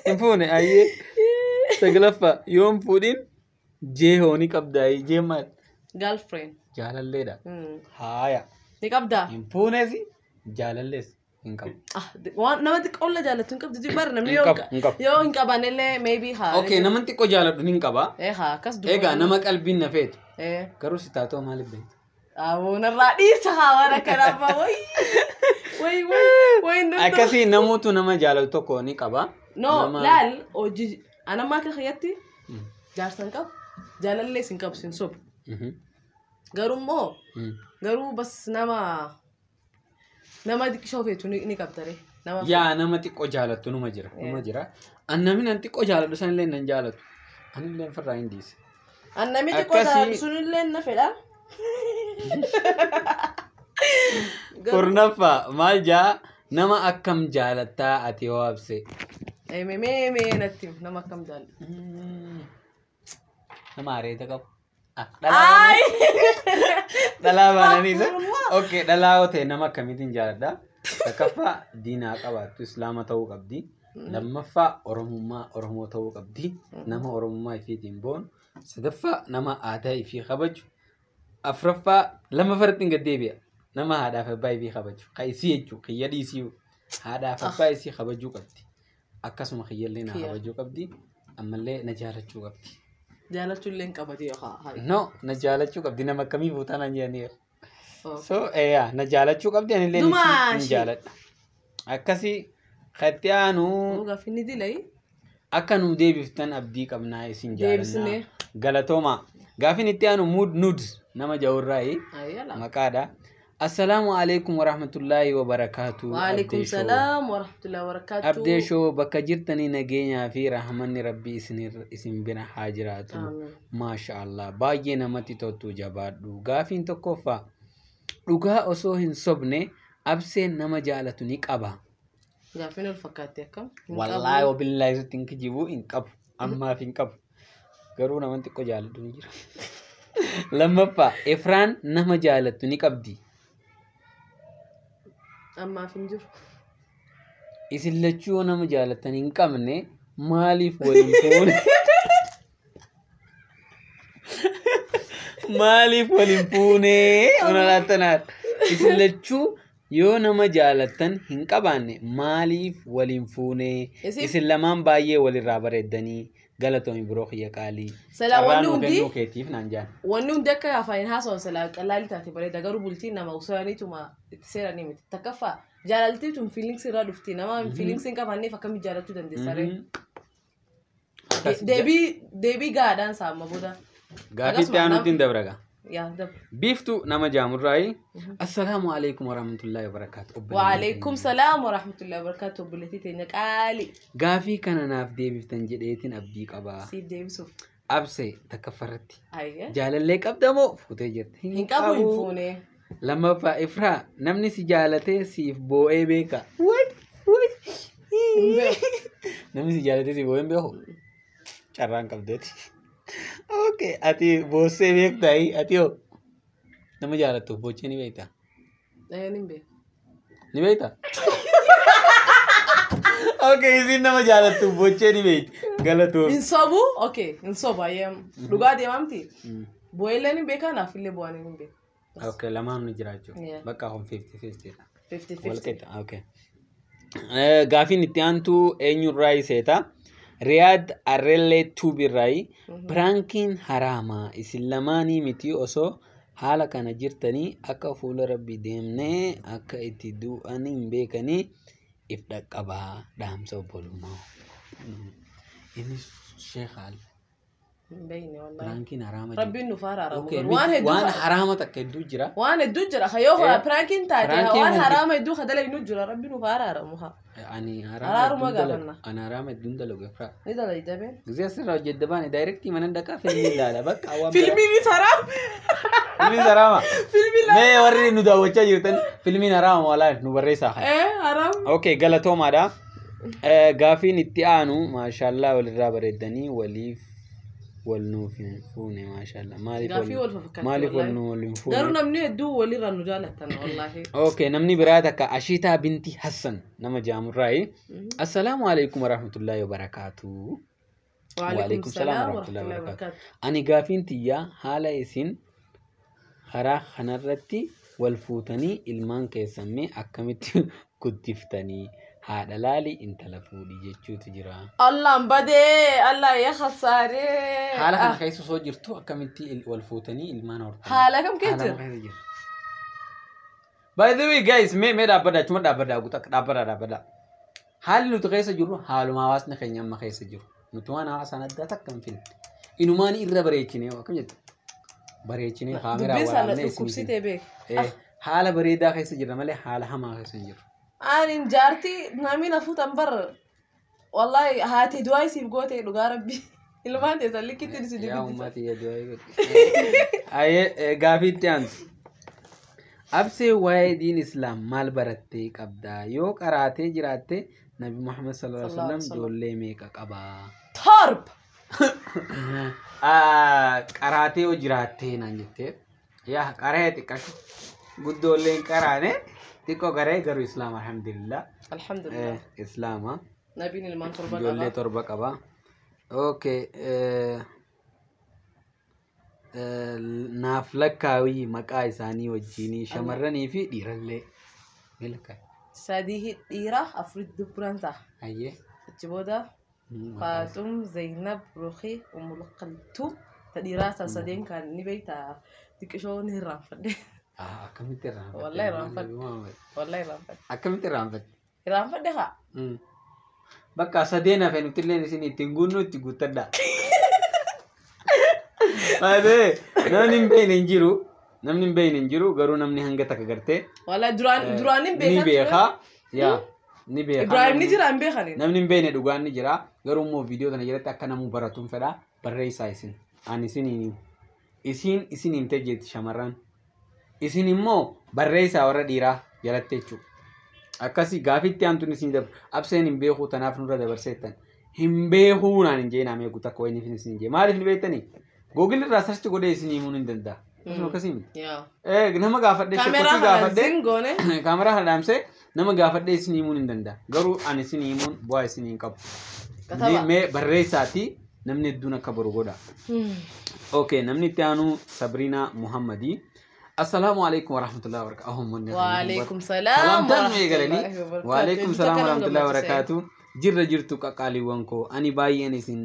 Speaker 2: Hin fuune ayyee. Saglaffaa yoon fuudhin jee hooni qabdaayi jee maal?
Speaker 1: Girlfriend.
Speaker 2: Jaalalleedha. Haaya.
Speaker 1: Ni qabdaa?
Speaker 2: Hin fuunes jaalallees hin qabu.
Speaker 1: Ah, waan nama xiqqoolla jaallattu hin qabdu bara namni
Speaker 2: Hin
Speaker 1: yoo
Speaker 2: qabu, hin qabu.
Speaker 1: Yoo hin qabaannellee maybe haa.
Speaker 2: Okay, nama xiqqoo jaaladhu nin qaba.
Speaker 1: Eh haa akkas dubbatu.
Speaker 2: Egaa nama qalbiin na feetu.
Speaker 1: Eh.
Speaker 2: Garuu si taatoo maaliif beektu?
Speaker 1: Abuunarraa dhiisa haa waan akkanaa abbaa wayi. Wayi wayi wayi hin danda'u.
Speaker 2: Akkasii namoota nama jaalatu tokko ni qaba.
Speaker 1: No, laal hojii anammaa akka kiyyatti jaarsa hin qabu. Jaalallees hin qabu sin sobu. Garuu immoo garuu bas nama xiqqishoo feetu ni qabda ree. Nama
Speaker 2: Yaa nama xiqqoo jaalattu numa jira. Numa jira. An namni an xiqqoo jaaladhu sanillee nan jaalatu. Anillee firraa hin dhiise.
Speaker 1: An namni xiqqoo jaaladhu sunillee na fedha.
Speaker 2: Kurnaffaa maal jaa nama akkam jaalattaa ati yoo abse?
Speaker 1: Mee mee mee natti himi, nama akkam jaalladhu?
Speaker 2: Nama areeda qabu. Ah,
Speaker 1: Ay!
Speaker 2: dhalaa baananiisa. Okay, dhalaa yoo ta'e nama akkamiitiin jaaladha? Takkaffaa diinaa qabaattu islaama ta'uu qabdi. Lammaffaa oromummaa oromoo ta'uu qabdi. Nama oromummaa ifiitiin boonu. Sadaffaa nama aadaa ifii kabaju. Afuraffaa lammaffaa irratti hin gaddeebi'a. Nama haadhaaf abbaa ifii kabaju. Ka isii jechuun kiyya dhiisii haadhaaf abbaa isii kabajuu qabdi. Akkasuma kiyyallee na
Speaker 1: Kiyya.
Speaker 2: kabajuu qabdi. Ammallee na jaalachuu qabdi.
Speaker 1: Jaalachuu illee hin qabate yoo haa.
Speaker 2: No, na jaalachuu qabdi nama akkamii fuutaa naan jedhaniiru. So, yaa na jaalachuu qabdi anillee hin
Speaker 1: Dumaashi.
Speaker 2: jaaladha. Akkasii katti aanu
Speaker 1: Gaaffiin ni dilayi.
Speaker 2: Akka nu deebiftan abdii qabnaa isin jaalannaa.
Speaker 1: Deebisnee.
Speaker 2: Galatooma. Gaaffiin itti aanu muud nud nama jawurraayi
Speaker 1: Ayyala.
Speaker 2: maqaadha. Assalaamu alaikum warahmatullaahi wabarakaatu.
Speaker 1: Waalaikum
Speaker 2: Abdee Show.
Speaker 1: salaam wa rahmatullahi wa barakaatuh.
Speaker 2: Abdee Show bakka jirtanii nageenyaa fi rahmanni rabbii isin bira haa jiraatu.
Speaker 1: Amiin.
Speaker 2: Maasha Allah baay'ee namatti toltu jabaadhu. Gaafiin tokkoffaa dhugaa osoo hin sobne abseen nama jaalatu ni qaba.
Speaker 1: Gaaffiin ol fakkaatti akkam? Hin
Speaker 2: Wallaahi
Speaker 1: qabu.
Speaker 2: wabillaahi sitti hin kijibuu hin qabu. Ammaaf hin qabu. Garuu nama xiqqoo jaaladhu ni jira. Lammaffaa, Efraan nama jaalattu ni qabdi.
Speaker 1: Ammaaf hin jiru.
Speaker 2: Isin lachuu yoo nama jaalattan hin qabne maaliif waliin fuune? Maaliif waliin fuune? Ona laattanaadha. Isin lachuu yoo nama jaalattan hin qabaanne maaliif waliin fuune? Isin lamaan baay'ee walirraa bareeddanii galatoomi biroo kiyya qaalii.
Speaker 1: Silaa
Speaker 2: Carraa
Speaker 1: wanni
Speaker 2: nuu
Speaker 1: hundi
Speaker 2: kennuu keetiif naan jaan.
Speaker 1: Wanni hundi akka afaan haasawan silaa qalaalii taate bareeda, garuu bultiin nama usaniituma itti seeranii miti. Takkaffaa, jaalaltii tun feelings irraa dhufti. Nama feelings hin qabaanneef akkamitti jaalachuu dandeessa ree? Deebii gaadhaan saama booda.
Speaker 2: Gaaffii itti aanutti hin dabraga.
Speaker 1: Yaa dabra.
Speaker 2: Biiftuu nama jaamurraayi. Assalaamu alaikum warahmatullahi wabarakaatu.
Speaker 1: Waalaikum salaam warahmatullahi wabarakatuh, obboleettii teenya qaali.
Speaker 2: Gaafii kana naaf deebiftan jedheetiin abdii qabaa.
Speaker 1: Siif deebisuuf.
Speaker 2: Absee, takkaffarratti.
Speaker 1: Ayya.
Speaker 2: Jaalallee qabda moo fuutee jirti?
Speaker 1: Hin qabu, hin fuune.
Speaker 2: Lammaffaa, Ifraa, namni si jaalatee siif boo'ee beeka? Way way.
Speaker 1: Hin beeku.
Speaker 2: Namni si jaalatee siif boo'ee hin beeku? Carraan qabdeeti. Okay, ati boossee beektaa? Ati hoo? Nama jaalattuuf boochee ni beektaa?
Speaker 1: Ee, ni beeku.
Speaker 2: Ni beektaa? Okay, isin nama jaalattuuf boochee ni beekti. Galatoom.
Speaker 1: Hin sobu? Okay, hin sobu ayyee. Dhugaa deemamti. Boo'eellee ni beekaa, naafillee bu'anii ni beeku.
Speaker 2: Okay, lamaan ni jiraachuu.
Speaker 1: Yeah.
Speaker 2: Bakka kun 50-50 dha.
Speaker 1: 50-50.
Speaker 2: Walqixa. Okay. Gaafiin itti aantu eenyurraa seeta? Riyaad Arrellee Tuubirraayi. Prankiin haraama, isin lamaanii miti, osoo haala kana jirtanii akka fuula rabbii deemnee akka itti du'anii hin beekanii if dhaqqabaa, dhaamsa obbolummaa. Inni sheekaal.
Speaker 1: Hin beekne wallahi.
Speaker 2: Prankiin haraama.
Speaker 1: Rabbiin nuuf haraaramu.
Speaker 2: Okay,
Speaker 1: Waan hedduu
Speaker 2: waan haraama takka hedduu jira.
Speaker 1: Waan hedduu jira. Yoo prankiin taate
Speaker 2: Prankiin
Speaker 1: waan haraama hedduu ka dalagu jira. Rabbiin nuuf haraaramu haa.
Speaker 2: Ani haraama
Speaker 1: Haraaruma
Speaker 2: hedduun dalagu.
Speaker 1: gaafanna.
Speaker 2: Ani haraama hedduun dalagu, Efraa.
Speaker 1: Ni dalagda been.
Speaker 2: Gisee asirraa hojjedda baane direct mana dhaqaa filmii ilaala. Bakka waan biraa.
Speaker 1: Filmiinis haraam.
Speaker 2: Filmiin haraama.
Speaker 1: Filmiin
Speaker 2: Mee warri nu daawwachaa jirtan, filmiin haraama walaa nu barreessaa kana.
Speaker 1: Ee, haraam.
Speaker 2: Okay, galatoomaadha. Gaafiin itti aanu, maashaallah walirraa bareeddanii waliif wal nuuf hin fuune, maashaallah. Maaliif
Speaker 1: Gaafii wal fakkaatti
Speaker 2: maaliif wal
Speaker 1: wallahi.
Speaker 2: nu wal hin fuune?
Speaker 1: Garuu namni hedduu walirraa nu jaalatan wallahi.
Speaker 2: Okay, namni biraa takka Ashiitaa Binti Hassan nama jaamurraayi. Assalaamu alaikum warahmatullahi wabarakaatu.
Speaker 1: Waalaikum salaam
Speaker 2: warahmatullahi
Speaker 1: warahmatullahi
Speaker 2: wabarakaatu.
Speaker 1: wabarakaatu.
Speaker 2: Ani gaafiin tiyyaa, haala isin karaa kanarratti wal fuutanii ilmaan keessan mee akkamitti guddiftanii? Haadha laali intala fuudhi jechuutu jira.
Speaker 1: Allaan badee, Allah ya khasaaree.
Speaker 2: Haala kana keessa osoo jirtu akkamitti wal fuutanii ilmaan hortanii?
Speaker 1: Haala kam keessa
Speaker 2: Haala
Speaker 1: jira?
Speaker 2: kam keessa jira? By the way guys, mee mee dhaabbadhaa, achuma dhaabbadhaa, guutaa dhaabbadhaa dhaabbadhaa. Haalli nuti keessa jirru haaluma hawaasni keenya amma keessa jiru. Nuti waan hawaasaan addaa takka hin finne. Inumaan irra bareechinee, akkam jettu? Bareechinee kaameraa
Speaker 1: Dubbiin sana
Speaker 2: waraabnee isinii
Speaker 1: dhukkubsitee beek.
Speaker 2: finne. Haala bareedaa keessa jirra malee haala hamaa keessa hin jirru.
Speaker 1: Ani jaartii namni na fuutan bar, wallahi haati du'aa isiif goote, dhugaa rabbi. Ilmaan teessan likkitti isin
Speaker 2: Yaa
Speaker 1: guddisa.
Speaker 2: uummata yaa du'aa godhi. Ayyee, gaafii itti aantu. Absee, waa'ee diin islaam maal barattee qabdaa? Yoo qaraatee jiraatte, Nabi Muhammad sallallahu alaihi wasallam ijoollee meeqa qabaa?
Speaker 1: 7.
Speaker 2: Qaraatee yoo jiraattee naan jettee. Yaa, qaree xiqqashu. Guddoollee hin qaraane, xiqqoo qaree, garuu islaama, alhamdulillah.
Speaker 1: Alhamdulillah.
Speaker 2: Islaama.
Speaker 1: Nabiin ilmaan 7
Speaker 2: Ijoollee
Speaker 1: qaba.
Speaker 2: 7 qaba. Okay. Naaf lakkaawii maqaa isaanii wajjinii, shamarranii fi dhiirallee. Mee lakkaawi.
Speaker 1: Sadii dhiira, afur dubraan ta'a.
Speaker 2: Hayyee.
Speaker 1: Achi booda Faaxum, Zainab, Ruqii, Ummul Qaltuu. Ta dhiiraa san sadeen kan ni beektaa, xiqqishoo ni irraanfadhe.
Speaker 2: Akkamitti irraanfatte?
Speaker 1: Wallahi irraanfadhe. Wallahi irraanfadhe.
Speaker 2: Akkamitti irraanfatte?
Speaker 1: Irraanfadhe haa.
Speaker 2: Bakka sadeen hafe nuti illee isin ittiin guunnu itti guuttadha. Baay'ee namni hin beekne hin jiru. Namni hin beekne hin jiru, garuu namni hanga takka gartee
Speaker 1: Wallahi duraan hin
Speaker 2: ni
Speaker 1: beekan ture.
Speaker 2: beekaa. Yaa, ni beekaa.
Speaker 1: Ibrahim ni jira, hin beekani.
Speaker 2: Namni hin beekne dhugaan ni jira. Garuu immoo viidiyoo kana jalatti akka namuu baratuun fedha. Barreessaa isin. Ani isiniin isin isin himtee jetti shamarran. Isin immoo barreessaa warra dhiiraa jalatti jechuudha. Akkasii gaafitti aantuun isin dabru. Abseen hin beeku, tanaaf nurra dabarseettan. Hin beekuu naan hin jee naamee guutuu akka wayii isin hin jee. Maaliif ni beektanii? Google irraa search godhee isin himuun hin danda'a. Akkasii miti. Nama gaafadhee
Speaker 1: Kaameraa
Speaker 2: sheekotii
Speaker 1: kana
Speaker 2: gaafadhee
Speaker 1: zin goone.
Speaker 2: Kaameraa kana dhaamsee nama gaafadhee isin himuun hin danda'a. Garuu ani isin himuun bu'aa isin hin qabu.
Speaker 1: Kataba.
Speaker 2: Mee barreessaatii namni hedduun akka baru godha. Okay, namni itti aanu Sabrina Muhammadii. Assalaamu alaikum warahmatullahi wabarakatuh.
Speaker 1: Waalaikum salaam
Speaker 2: Salaamtaan nu eegalanii.
Speaker 1: warahmatullahi wabarakatuh.
Speaker 2: Waalaikum salaam
Speaker 1: Hedduu takka nama
Speaker 2: warahmatullahi
Speaker 1: gammachiise.
Speaker 2: wabarakatuh. Jirra jirtu qaqqaaliiwwan koo ani baay'een isin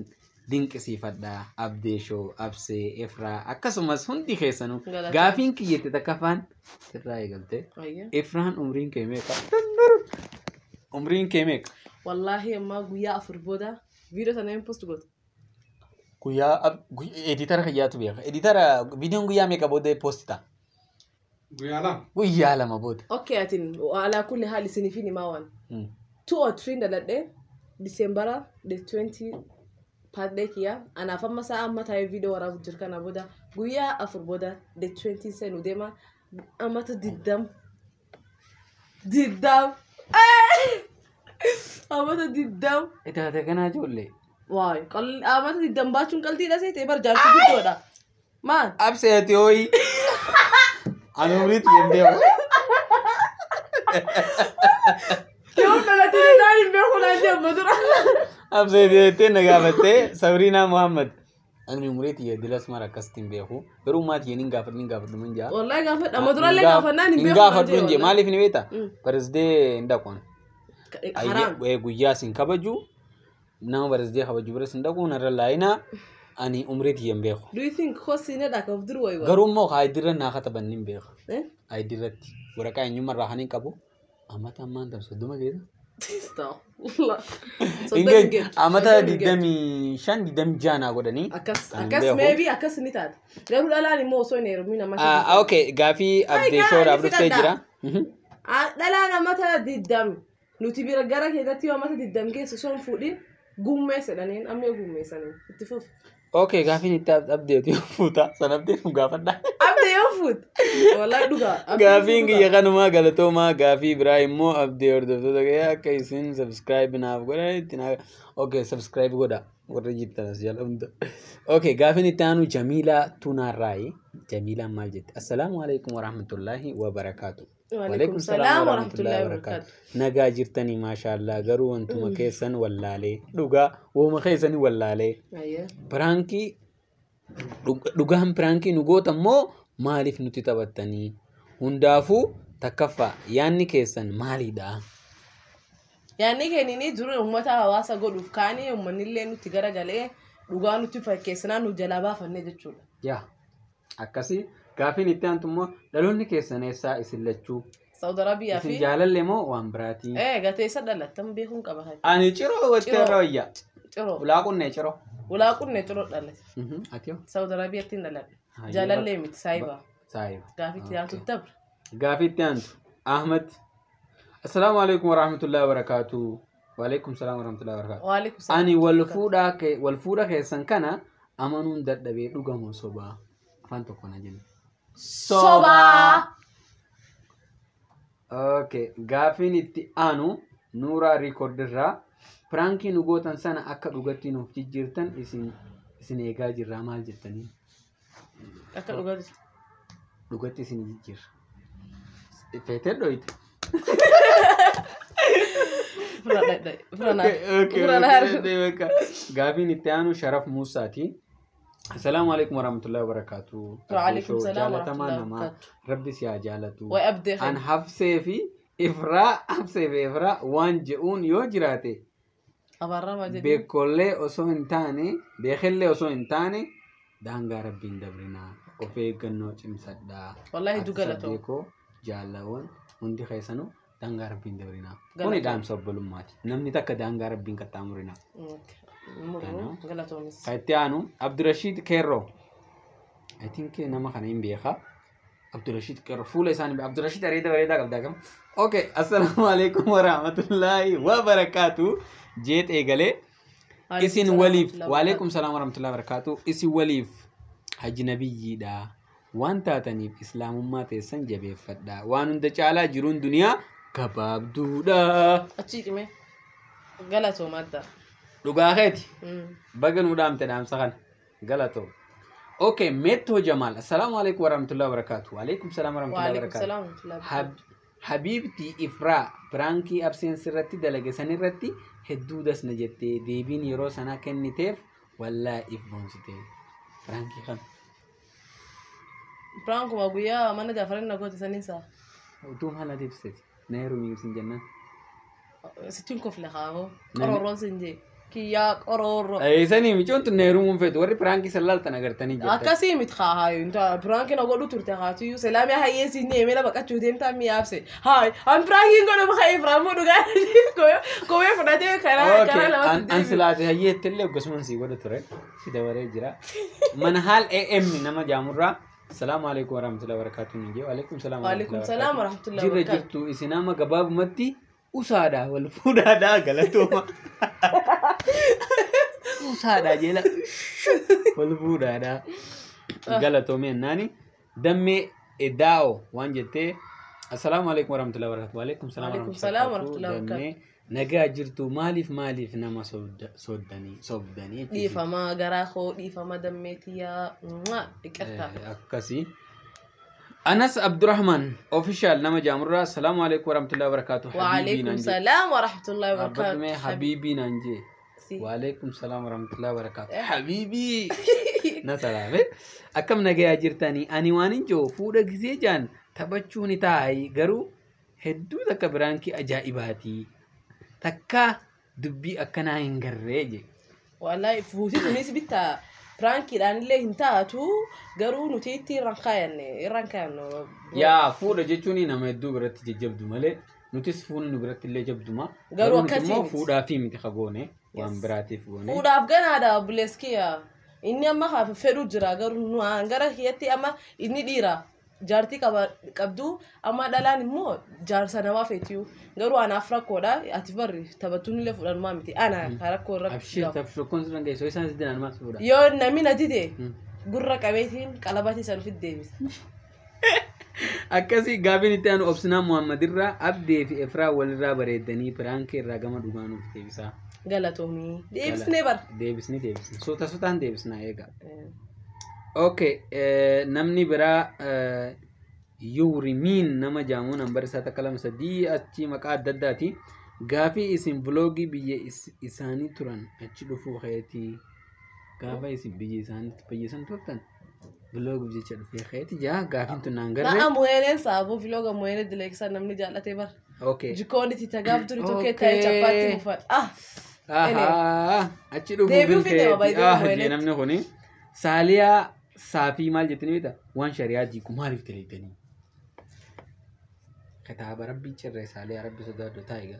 Speaker 2: dinqisiifadha. Abdeeshoo, Absee, Efraa akkasumas hundi keessanuu
Speaker 1: Galatoom.
Speaker 2: gaafiin kiyyette takkaffaan sirraa eegalte.
Speaker 1: Ayya.
Speaker 2: Efraan umriin kee meeqa? Umriin kee meeqa?
Speaker 1: Wallaahi ammaa guyyaa 4 booda viidiyoo sana hin post goote.
Speaker 2: Guyyaa editara kiyyaatu beeka. Editara viidiyoon guyyaa meeqa booda post ta'a?
Speaker 3: Guyyaa 2.
Speaker 2: Guyyaa 2 booda.
Speaker 1: Okay, atin alaa kulli haal isiniif himaa waan. 2 or 3 daladhee December the 20 paadhee kiyya anaaf amma sa'a amma taa'ee viidiyoo waraabu jira kana booda guyyaa 4 booda the 20 seenuu deema ammata 20 20 ammata 20
Speaker 2: Itaate kanaa ijoollee.
Speaker 1: Waay ammata 20 baachuun qaltiidha seetee bar jaartii guddoodha. Maal?
Speaker 2: Abseeti hooyi. Ani umriitti hin beeku.
Speaker 1: Yoo dhalatee isaan hin beeku naan jedhamu dura.
Speaker 2: Abseeti jettee na gaafattee Sabriinaa Muhammad. Ani umriitti dilas mara akkasitti hin beeku. Garuu maatii hin gaafadhu hin gaafadhu mun jaa.
Speaker 1: Wallahi gaafadha amma durallee gaafannaan hin
Speaker 2: Hin
Speaker 1: beeku.
Speaker 2: gaafadhu hin jee maaliif ni beektaa? Barisdee hin dhaqu.
Speaker 1: Haraam.
Speaker 2: Guyyaa sin kabaju nama barisdee kabaju biras hin dhaqu narra laayinaa ani umriitti hin beeku.
Speaker 1: Do you think kosi ne dhaka of dur wayi?
Speaker 2: Garuu immoo haayidirra naa kataban hin beeku.
Speaker 1: Eh?
Speaker 2: Haayidirratti waraqaa eenyummaa irraa kan hin qabu. Amata ammaan tan 30 keessa.
Speaker 1: Astaghfirullah.
Speaker 2: Ingee amata 25 26 naa godhanii.
Speaker 1: Akkas
Speaker 2: Kan
Speaker 1: akkas
Speaker 2: beeku.
Speaker 1: maybe akkas ni taate. Garuu dhalaan immoo osoo hin heerumin amma.
Speaker 2: Okay, gaafii abdee shoodhaaf dhuftee jira.
Speaker 1: Dhalaan amata 20 nuti bira gara keessatti yoo amata 20 keessa osoo hin fuudhin gummeessa jedhaniin amma yoo gummeessaniin itti fufu.
Speaker 2: Okay, gaafiin itti abdeetu yoo fuuta san abdeetu gaafadha.
Speaker 1: Abdee yoo fuute. Wallahi dhugaa.
Speaker 2: Gaafiin kiyya kanumaa galatoomaa gaafii biraa immoo abdee hordoftoota kee akka isin subscribe naaf godhan itti naa okay subscribe godha warra jirtan as jala hunda. Okay, gaafiin itti aanu Jamiilaa Tunaarraayi. Jamiilaan maal jette? Assalaamu alaikum warahmatullaahi wabarakaatu.
Speaker 1: Waalaikum salaam warahmatullaahi wabarakaatu.
Speaker 2: Nagaa jirtanii maashaallaa garuu wantuma keessan wallaalee dhugaa wooma keessanii wallaalee.
Speaker 1: Ayyee.
Speaker 2: Piraankii dhugaan piraankii nu goota immoo maaliif nuti taphattanii? Hundaafuu takkaffaa yaanni keessan maalidha?
Speaker 1: Yaanni keenyini dura uummata hawaasa godhuuf kaanii uummanni illee nutti garagalee dhugaa nutti fakkeessinaa nu jalaa baafannee jechuudha.
Speaker 2: Yaa akkasii gaafiin itti aantu immoo dhaloonni keessan eessaa isin lachuu?
Speaker 1: Saudi Arabiyaa
Speaker 2: Isin
Speaker 1: fi
Speaker 2: jaalalle moo waan biraatii?
Speaker 1: Gateessa dhalattan beekuun qaba.
Speaker 2: Ani ciroo wattee
Speaker 1: Ciroo.
Speaker 2: irra wayya.
Speaker 1: Ciroo.
Speaker 2: Ulaa qunnee ciroo.
Speaker 1: Ulaa qunnee ciroo dhalate.
Speaker 2: Ati hoo?
Speaker 1: Saudi Arabiyaatti hin dhaladhe.
Speaker 2: Hayyee
Speaker 1: Jaalallee miti saayiba.
Speaker 2: Saayiba.
Speaker 1: Gaafii itti aantu dabra.
Speaker 2: Gaafii itti aantu Ahmad. Assalaamu alaikum warahmatullahi wabarakaatu. Waalaikum salaam warahmatullahi wabarakaatu.
Speaker 1: Waalaikum salaam.
Speaker 2: Ani wal fuudha keessan kana amanuun dadhabee dhugamoo sobaa? Afaan tokko na jenna.
Speaker 1: Sobaa.
Speaker 2: Okay, gaafiin itti aanu Nuuraa Riikoordirraa piraankii nu gootan sana akka dhugatti nuuf jijjiirtan isin eegaa jirraa maal jettanii?
Speaker 1: Akka dhugatti.
Speaker 2: Dhugatti isin jijjiirra. Feetee dhoyite. Gaafiin itti aanu Sharaf Muusaati. Assalaamu alaikum warahmatullahi wabarakatuh.
Speaker 1: Waalaikum salaam
Speaker 2: Jaalatamaa
Speaker 1: warahmatullahi
Speaker 2: namaa
Speaker 1: wabarakatuh.
Speaker 2: Rabbi si haa jaalatu.
Speaker 1: Way abdee
Speaker 2: An Habsee fi Ifraa waan je'uun yoo jiraate
Speaker 1: Abaarramaa jedhee.
Speaker 2: beekollee osoo hin taane beekellee osoo hin taane daangaa rabbiin dabrinaa of eeggannoo cimsadhaa.
Speaker 1: Wallahi hedduu
Speaker 2: Ati
Speaker 1: galatoo.
Speaker 2: saddeekoo jaalawwan hundi keessanuu daangaa rabbiin dabrinaa. Kuni
Speaker 1: Galatoo.
Speaker 2: dhaamsa obbolummaati. Namni takka daangaa rabbiin qaxxaamurinaa.
Speaker 1: Murruu galatoomis.
Speaker 2: Kan itti aanu Abdurashiid Keerroo. I think nama kana hin beekaa. Abdurashiid Keerroo fuula isaanii Abdurashiid areeda bareedaa qabdaa kam. Okay, assalaamu alaikum warahmatullaahi wabarakaatu. Jeet eegalee. Isin waliif waalaikum salaam warahmatullaahi wabarakaatu. Isin waliif hajnabiyyiidha. Waan taataniif islaamummaa teessan jabeeffadha. Waan hunda caalaa jiruun duniyaa gabaabduudha.
Speaker 1: Achii cimee galatoomaa adda.
Speaker 2: Dhugaa keeti. Baga nuu dhaamte dhaamsa kana. Galatoo. Okay, Meettoo Jamaal. Assalaamu alaikum warahmatullahi wabarakatuh. Waalaikum salaam warahmatullahi
Speaker 1: Waalaikum
Speaker 2: wabarakatuh.
Speaker 1: salaam warahmatullahi wabarakatuh.
Speaker 2: Habiibtii Ifraa piraankii abseensi irratti dalage sanirratti hedduu dasna jettee deebiin yeroo sanaa kenniteef wallaa if boonsite. Piraankii kana.
Speaker 1: Piraankuma guyyaa mana Jaafarin na goote saniinsa.
Speaker 2: Utuu maal ati ibsite? Na heerumii sin jennaan.
Speaker 1: Sittiin kofle kaafoo. Qorooroon sin jee. Kiyyaa qorooroo.
Speaker 2: Sanii micoon tun na heerumuun feetu warri piraankii san laaltan agartanii jirtan.
Speaker 1: Akkasii miti haa piraankii na godhu turte haatiyyuu selaamii hayyee siin deemee baqachuu deemtaa mi'a abse. Haay an piraankiin godhu bakka Ifraamoo dhugaa kophee fudhatee karaa
Speaker 2: Okay,
Speaker 1: lamatti
Speaker 2: an
Speaker 1: deebi'u.
Speaker 2: silaate hayyeetti illee akkasumas si godhu ture. Si dabaree jira. Manhaal AM nama jaamurraa. Salaamu alaikum warahmatullahi wabarakatuh. Ni jee. Waalaikum salaam
Speaker 1: Waalaikum salaam warahmatullahi
Speaker 2: Jirra
Speaker 1: wabarakatuh.
Speaker 2: jirtu isin amma gabaabumatti usaadha wal fuudhaadha galatooma. Usaadha jeela wal fuudhaadha galatoome jennaani. Dammee Edaa'o waan jettee assalaamu alaikum warahmatullahi wabarakatuh. Waalaikum salaam
Speaker 1: Waalaikum salaam warahmatullahi wabarakatuh.
Speaker 2: Dammee nagaa jirtu maaliif maaliif nama soddanii sobdanii jechuudha.
Speaker 1: Dhiifama garaa koo dhiifama dammeetiyyaa dhiqatta.
Speaker 2: Akkasii. Anas Abdurrahman official nama jaamurraa assalaamu alaikum warahmatullahi wabarakatuh.
Speaker 1: Waalaikum salaam warahmatullahi
Speaker 2: Dhaabbatni
Speaker 1: wabarakatuh.
Speaker 2: habiibii naan jee.
Speaker 1: Si.
Speaker 2: Waalaikum salaam warahmatullahi wabarakatuh. Habiibii na salaame. Akkam nagayaa jirtanii ani waan hin jiru fuudha gisee jaan taphachuu ni taa'i garuu hedduu takka biraankii ajaa'ibaati. Takka dubbii akkanaa hin garree je.
Speaker 1: Wallahi fuuti tunis bitta piraankiidhaan illee hin taatu garuu nuti itti irraan kaayanne irraan kaayannu.
Speaker 2: Yaa fuudha jechuun nama hedduu biratti jajjabdu malee nutis fuunni nu biratti illee jabduma.
Speaker 1: Garuu
Speaker 2: nuti
Speaker 1: akkasii
Speaker 2: immoo
Speaker 1: miti.
Speaker 2: fuudhaafii miti kagoone waan
Speaker 1: Yes.
Speaker 2: biraatiif goone.
Speaker 1: Fuudhaaf ganaadha obboleessi kiyya. Inni amma hafe fedhu jira garuu nu gara kiyyatti amma inni dhiira jaartii qabdu amma dhalaan immoo jaarsa namaa feetiyu garuu anaaf rakkoodha ati barri taphattuun illee fudhanumaa miti ana rakkoo irra
Speaker 2: Abshir tabshir kun sirra geessoo isaan si dinaan maas fuudha.
Speaker 1: yoo namni na dide gurra qabeetiin qalabatii san ofitti deebisa.
Speaker 2: Akkasii gaafiin itti aanu Obsinaa Muhammad irraa Abdee fi Efraa walirraa bareedanii piraankii irraa gama dhugaa nuuf deebisaa.
Speaker 1: Galatoomii deebisnee bara.
Speaker 2: Deebisni deebisni. Suuta suutaan deebisnaa eega. Okay, namni biraa Yuurimiin nama jaamuun nambar isaa takka lama sadii achi maqaa adda addaati. Gaafii isin vloogii biyya isaanii turan achi dhufuu keetii. Gaafa isin biyya isaanii biyya isaan turtan vloogiif jecha dhufee keeti jaa gaafiin tun naan garree.
Speaker 1: Na'a muheeneen saaboo vlooga muheenee dileeksan namni jaallatee bara.
Speaker 2: Okay.
Speaker 1: Jikoon itti tagaaf duri tokkee ta'ee chappaatti buufadha. Ah!
Speaker 2: Ahaa, achi dhufuu
Speaker 1: Deebi'uu fi deema
Speaker 2: bilkeeti.
Speaker 1: baay'ee
Speaker 2: Ah,
Speaker 1: muheenetti.
Speaker 2: jee namni kuni. Saaliyaa saafii maal jettanii beektaa? Waan shari'aa jiiku maaliif dalaydanii? Kitaaba rabbii cirree saaliyaa rabbi sodaadhu taa'iga.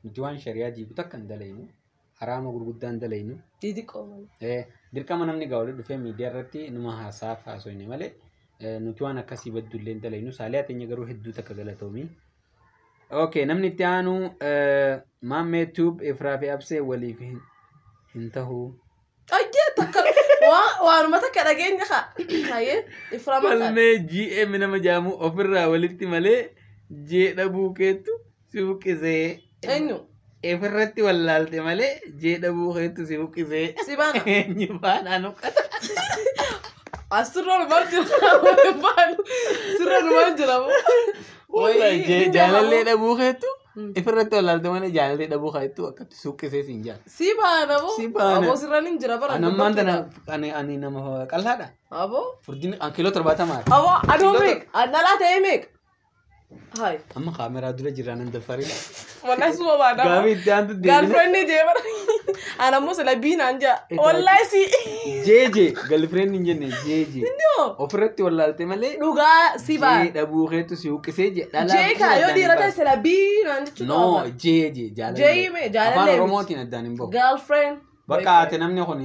Speaker 2: Nuti waan shari'aa jiiku takka hin dalaynu. Haraama gurguddaa hin dalaynu.
Speaker 1: Xixiqqoo malee.
Speaker 2: Dirqama namni gaa walitti dhufee miidiyaa irratti numa haasaaf haasoyne malee nuti waan akkasii baddu illee hin dalaynu. Saaliyaa teenya garuu hedduu takka galatoomii. Okay, namni itti aanu Maammee Tube Ifraa fi Absee waliif hin tahu.
Speaker 1: Ayyee takka waanuma takka dhageenya haa. Hayyee Ifraa mataa.
Speaker 2: Falmee GM nama jaamu ofirraa walitti malee jee dhabuu keettu si buqqisee.
Speaker 1: Eenyu?
Speaker 2: Ifirratti wallaalte malee jee dhabuu keettu si buqqisee.
Speaker 1: Si baana.
Speaker 2: Eenyu baanaa nuqata.
Speaker 1: Asirra numaan jira. Sirra numaan jira.
Speaker 2: Wallahi jaalallee dhabuu keettu ifirratti wallaalte malee jaalallee dhabuu keettu akkatti suuqqisee siin jaa.
Speaker 1: Si baana boo.
Speaker 2: Si baana.
Speaker 1: Aboo sirra nin jira bara.
Speaker 2: Ani ammaan tana ani nama qal'aadha.
Speaker 1: Aboo.
Speaker 2: Furdinni kiiloo 70.
Speaker 1: Aboo aduu meeqa? Annalaa ta'ee meeqa? Hayi.
Speaker 2: Amma kaameraa dura jiraan hin daffarin.
Speaker 1: Wallahi suma baana.
Speaker 2: Gaafii itti aantu deebine.
Speaker 1: Girlfriend jee bara. Ana ammoo sila biinaan jaa. Wallahi si.
Speaker 2: Jeeje girlfriend hin jenne jeeje.
Speaker 1: Noo.
Speaker 2: Ofirratti wallaalte malee
Speaker 1: Dhugaa si
Speaker 2: jee
Speaker 1: baana.
Speaker 2: dhabuu keettu si huqqisee jee dhalaa.
Speaker 1: Jee kaa yoo dhiira ta'e sila biinaan jechuudha.
Speaker 2: No jeeje jaalallee.
Speaker 1: Jee mee jaalallee
Speaker 2: Afaan
Speaker 1: miti.
Speaker 2: Oromootiin addaan hin bahu.
Speaker 1: Girlfriend.
Speaker 2: Bakka ate namni kun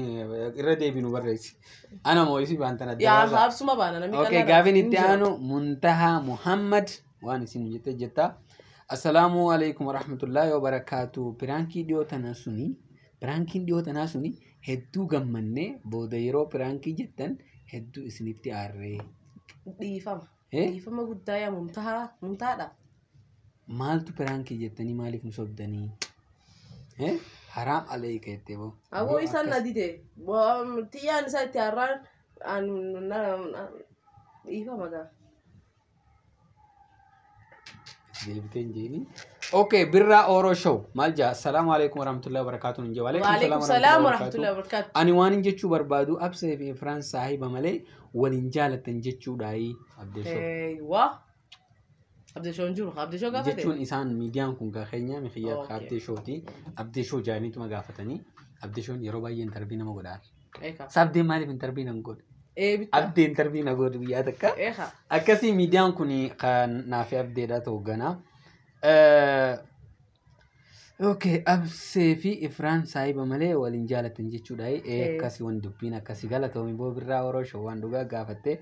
Speaker 2: irra deebinu barreessi. Ana moo isii baantan adda
Speaker 1: Yaa
Speaker 2: baasa.
Speaker 1: haabsuma baana namni
Speaker 2: Okay, gaafiin itti aanu Muntahaa Muhammad waan isin jette jetta. Assalaamu alaikum warahmatullahi wabarakaatu. Piraankii dhiyoo tanaa suni, piraankiin dhiyoo tanaa suni hedduu gammannee booda yeroo piraankii jettan hedduu isinitti aarree.
Speaker 1: Dhiifama.
Speaker 2: Eh?
Speaker 1: Dhiifama guddaa yaa mumtahaa mumtaadha.
Speaker 2: Maaltu piraankii jettanii maaliif nu sobdanii? Haraam aleeka jettee boo.
Speaker 1: Aboo isaan na dide. Xiyyaan isaa itti har'aan dhiifama gaa.
Speaker 2: Deebitee hin jeeni. Okay, Birraa Oro Show maal jaa? Assalaamu alaikum warahmatullahi wabarakatuh. Hin jee.
Speaker 1: Waalaikum salaam warahmatullahi wabarakatuh.
Speaker 2: Ani waan hin jechuu barbaadu Absee fi Ifraan saahiba malee waliin jaalatan jechuudhaayi Abdee Show.
Speaker 1: Eeywa. Abdee Show hin jiru. Abdee Show gaafate.
Speaker 2: Jechuun isaan miidiyaan kun keenya mixiyyaa
Speaker 1: Okay.
Speaker 2: Abdee Showti. Abdee Show jaaniituma gaafatanii. Abdee Shown yeroo baay'ee intarvii nama godhaa.
Speaker 1: Eeka.
Speaker 2: Sabdee maaliif intarvii nan godhe?
Speaker 1: Ee bitta.
Speaker 2: Abdee intarvii na godhe guyyaa takka.
Speaker 1: Eeka.
Speaker 2: Akkasii miidiyaan kun kan naafi Abdeedha ta'u ganaa. Okay, Absee fi Ifraan saahiba malee waliin jaalatan jechuudha. Akkasii waan dubbiin akkasii galatoomi boo Birraa Oro Show waan dhugaa gaafatte.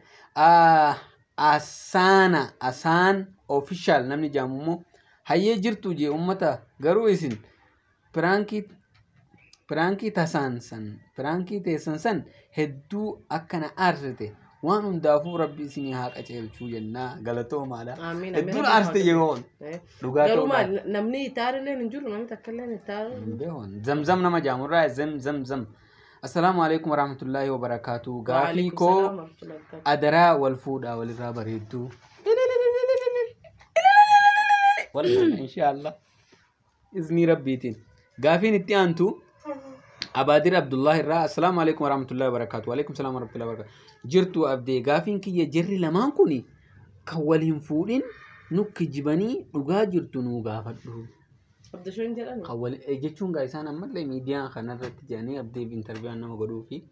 Speaker 2: Asaana Asaan official namni jaamu immoo hayyee jirtu jee uummata garuu isin piraankii tasaan san piraankii teessan san hedduu akkana aarsite waan hundaafuu rabbi isinii haa qaceelchuu jennaa galatoomaadha.
Speaker 1: Amiin.
Speaker 2: Hedduun aarsite yeroo dhugaa
Speaker 1: Garuu
Speaker 2: ta'uudhaan.
Speaker 1: maal namni itaarillee hin jiru, namni takka illee itaaru.
Speaker 2: Beekon. Zamzam nama jaamurraa zam zam zam. Assalaamu alaikum warahmatullaahi wabarakaatu. Gaafii koo adaraa wal fuudhaa walirraa bareedduu. Wal fuudha inshaallah. Iznii rabbiitiin. Gaafiin itti aantu Abaadir Abdullah irraa assalaamu alaikum warahmatullaahi wabarakaatu. Waalaikum salaam warahmatullaahi wabarakaatu. Jirtu Abdee, gaafiin kiyya jirri lamaan kun kan wal hin fuudhin nukki jibanii dhugaa jirtu nuu gaafadhu.
Speaker 1: Abdee Show hin jedhani.
Speaker 2: Kan wal jechuun gaa isaan ammallee miidiyaan kanarratti jedhanii Abdeef interviyaan nama godhuu fi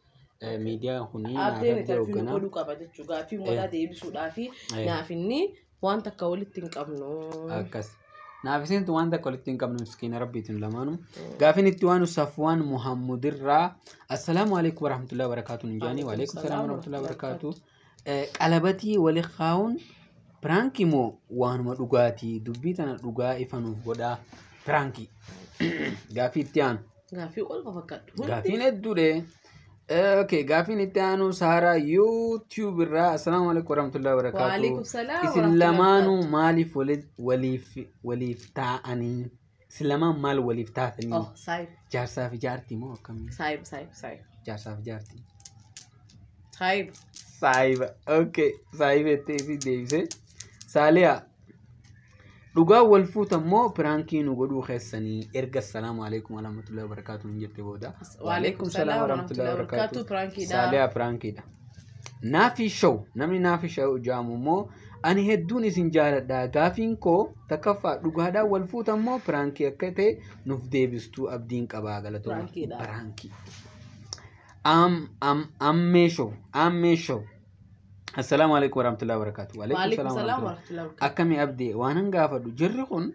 Speaker 2: miidiyaan kun
Speaker 1: Abdeen interview godhuu qaba jechuudha. Gaaffii uummataa deebisuudhaa fi naaf inni waan takka walitti hin qabnu.
Speaker 2: Akkas. Naaf isintu waan takka walitti hin qabnu miskiina rabbiitiin lamaanuu. Gaafiin itti waan Safwaan Muhammudirraa assalaamu alaikum warahmatullahi wabarakaatuh hin jedhanii. Waalaikum salaam warahmatullahi wabarakaatuh. Qalabatii wali kaa'uun piraankii moo waanuma dhugaatii? Dubbii tana dhugaa ifa nuuf godhaa. Piraankii. Gaafii itti aanu.
Speaker 1: Gaaffii ol fakkaatu.
Speaker 2: Gaafiin hedduudha. Okay, gaafiin itti aanu Saaraa YouTube irraa assalaamu alaikum warahmatullahi wabarakaatuh.
Speaker 1: Waalaikum salaam
Speaker 2: Isin
Speaker 1: warahmatullahi.
Speaker 2: lamaanuu maaliif waliif taa'anii? Isin lamaan maal waliif taatanii?
Speaker 1: Oh, saayib.
Speaker 2: Jaarsaa fi jaartii moo akkamii?
Speaker 1: Saayib, saayib, saayib.
Speaker 2: Jaarsaa fi jaartii.
Speaker 1: Saayib.
Speaker 2: Saayiba. Okay, saayiba jettee isii deebisee. Saaliyaa. Dhugaa wal fuutan moo piraankii nu godhuu keessanii? Erga assalaamu alaikum warahmatullahi wabarakaatuh hin jette booda.
Speaker 1: Waalaikum salaam warahmatullahi wabarakaatuh. Piraankiidha.
Speaker 2: Saaliyaa piraankiidha. Naafi Show namni Naafi Show jedhamu immoo ani hedduun isin jaaladha, gaafiin koo takkaffaa dhugaadhaan wal fuutan moo piraankii akka ta'e nuuf deebistuu abdiin qabaa galatooma.
Speaker 1: Piraankiidha.
Speaker 2: Piraankii. Am am ammee Show ammee Show. Assalaamu alaikum warahmatullahi wabarakatuh.
Speaker 1: Waalaikum salaam warahmatullahi wabarakatuh.
Speaker 2: Akkami Abdee, waan an gaafadhu jirri kun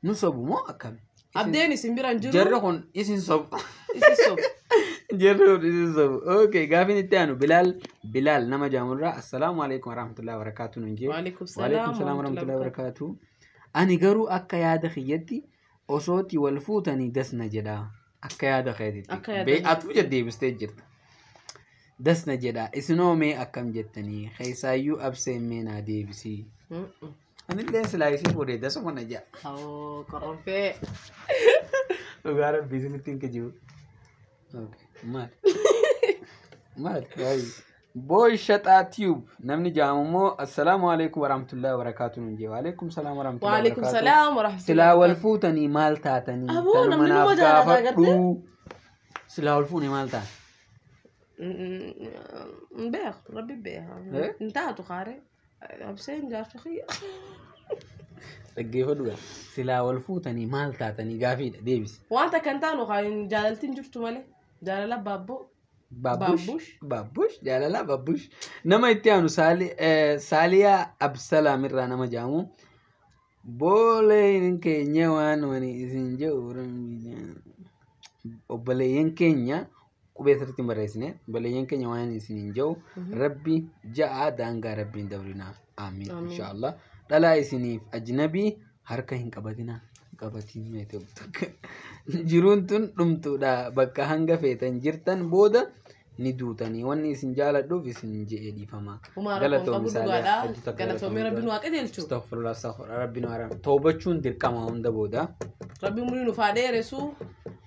Speaker 2: nu sobu moo akkami?
Speaker 1: Abdeen isin bira hin jiru.
Speaker 2: Jarri kun isin sobu.
Speaker 1: Isin sobu.
Speaker 2: Jarri kun isin sobu. Okay, gaafiin itti aanu Bilaal Bilaal nama jaamurraa assalaamu alaikum warahmatullahi wabarakatuh nun jee.
Speaker 1: Waalaikum
Speaker 2: Waalaikum
Speaker 1: salaam
Speaker 2: salaam warahmatullahi wabarakatuh. Ani garuu akka yaada kiyyatti osooti wal fuutanii dasna jedha. Akka yaada keetitti.
Speaker 1: Akka yaada
Speaker 2: Bee atuu deddeebistee jirta. Dasna jedha. Isinoo mee akkam jettanii? Keessaayyuu Abseen mee naa deebisii. Anillee silaa isii fuudhee dasuma na jedha.
Speaker 1: Awoo qoronfee.
Speaker 2: Dhugaa rabbii isinitti hin kijibu. Okay, maal? Maal? Booy Shaxaa Tube namni jedhamu immoo assalaamu alaikum warahmatullahi wabarakatuh nun jee. Waalaikum salaam warahmatullahi
Speaker 1: Waalaikum
Speaker 2: wabarakatuh.
Speaker 1: salaam warahmatullahi
Speaker 2: Silaa wal fuutanii maal taatanii?
Speaker 1: Aboo,
Speaker 2: Tanuma
Speaker 1: namni
Speaker 2: naaf
Speaker 1: numa jaalata
Speaker 2: gaafadhu. Silaa wal fuune maal taata?
Speaker 1: Hin beeku, rabbi beeka.
Speaker 2: Eh?
Speaker 1: Hin taatu kaaree. Abseen jaarsa kiyya.
Speaker 2: Dhaggeeffadhu gaa. Silaa wal fuutanii maal taatanii gaafiidha deebisi.
Speaker 1: Waan takka hin taanu kaa jaalaltiin jirtu malee. Jaalala baabboo.
Speaker 2: Baabbush.
Speaker 1: Baabbush.
Speaker 2: Baabbush jaalala baabbush. Nama itti aanu Saaliyaa Absalaam irraa nama jedhamu. Booleen keenya waan wani isin jedhu obboleeyyan keenya qubee sirriitti hin barreessine, obboleeyyan keenya waan isin hin jedhu rabbi ja'a daangaa rabbiin dabrinaa amiin
Speaker 1: Amiin.
Speaker 2: Inshaallah dhalaa isiniif ajnabii harka hin qabatinaa qabatiin meete jiruun tun dhumtuudha bakka hanga feetan jirtan booda ni duutanii wanni isin jaaladhuuf isin je'ee dhiifama.
Speaker 1: Humaa rakkoon
Speaker 2: Galatoomi
Speaker 1: qabu
Speaker 2: Saaliyaa.
Speaker 1: dhugaadha.
Speaker 2: Hojii takka
Speaker 1: Galatoomii
Speaker 2: galatoomi.
Speaker 1: rabbi nu haa qajeelchu.
Speaker 2: Astaghfirullah, astaghfirullah, rabbi nu haaraam. Toobachuun dirqama hunda booda.
Speaker 1: Rabbi umurii nuuf haa dheeressu.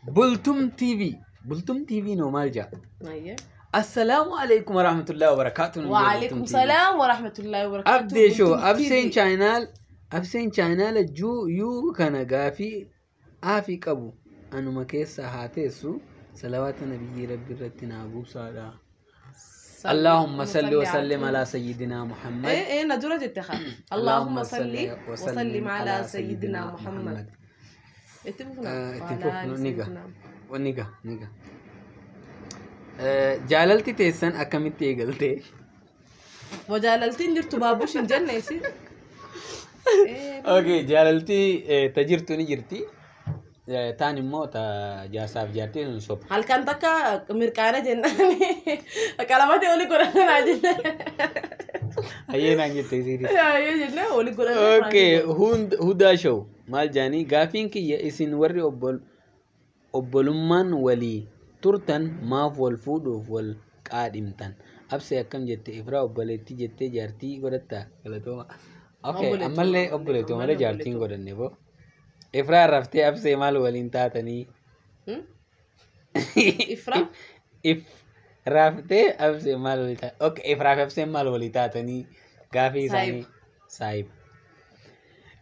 Speaker 2: Bultum TV. Bultum TV noo maal jaa?
Speaker 1: Ayyee.
Speaker 2: Assalaamu alaikum warahmatullahi wabarakatuh.
Speaker 1: Waalaikum salaam warahmatullahi wabarakatuh.
Speaker 2: Abdee show
Speaker 1: Bultum
Speaker 2: abseen
Speaker 1: TV.
Speaker 2: chaayinaal abseen chaayinaala juu yuu kana gaafii aafii qabu anuma keessa haa teessu salawaata nabiyyi rabbi irratti naa buusaadha. Allahumma salli wa sallim ala sayyidina Muhammad.
Speaker 1: إيه إيه ندورة جتها. اللهم صل وسلم على سيدنا محمد. اتفقنا.
Speaker 2: Itti niga. Niga niga. Jaalalti teessan akkamitti eegalte?
Speaker 1: وجاللتين جرتو بابوش الجنة يصير.
Speaker 2: Okay, jaalalti ta jirtu ni jirti. Taan immoo ta jaarsaaf jaartii sun soba.
Speaker 1: هل كان تكا مركانة جناني كلاماتي ولي قرآن جنة.
Speaker 2: Hayyee naan jette isiinis.
Speaker 1: يا جنة ولي قرآن.
Speaker 2: Okay, hudaa show maal jaanii gaafiin kiyya isin warri obbolummaan walii turtan maaf wal fuudhuuf wal qaadhimtan? Absee akkam jette Ifraa obboleettii jettee jaartii godhattaa galatooma. Okay,
Speaker 1: Obboleettii,
Speaker 2: ammallee obboleettii malee
Speaker 1: ammallee
Speaker 2: jaartiin godhanne boo. Ifraa raftee absee maal waliin taatanii?
Speaker 1: Ifraa?
Speaker 2: If raftee absee maal walii taatan? Okay, Ifraa fi abseen maal walii taatanii? Gaafii isaanii. Saayib.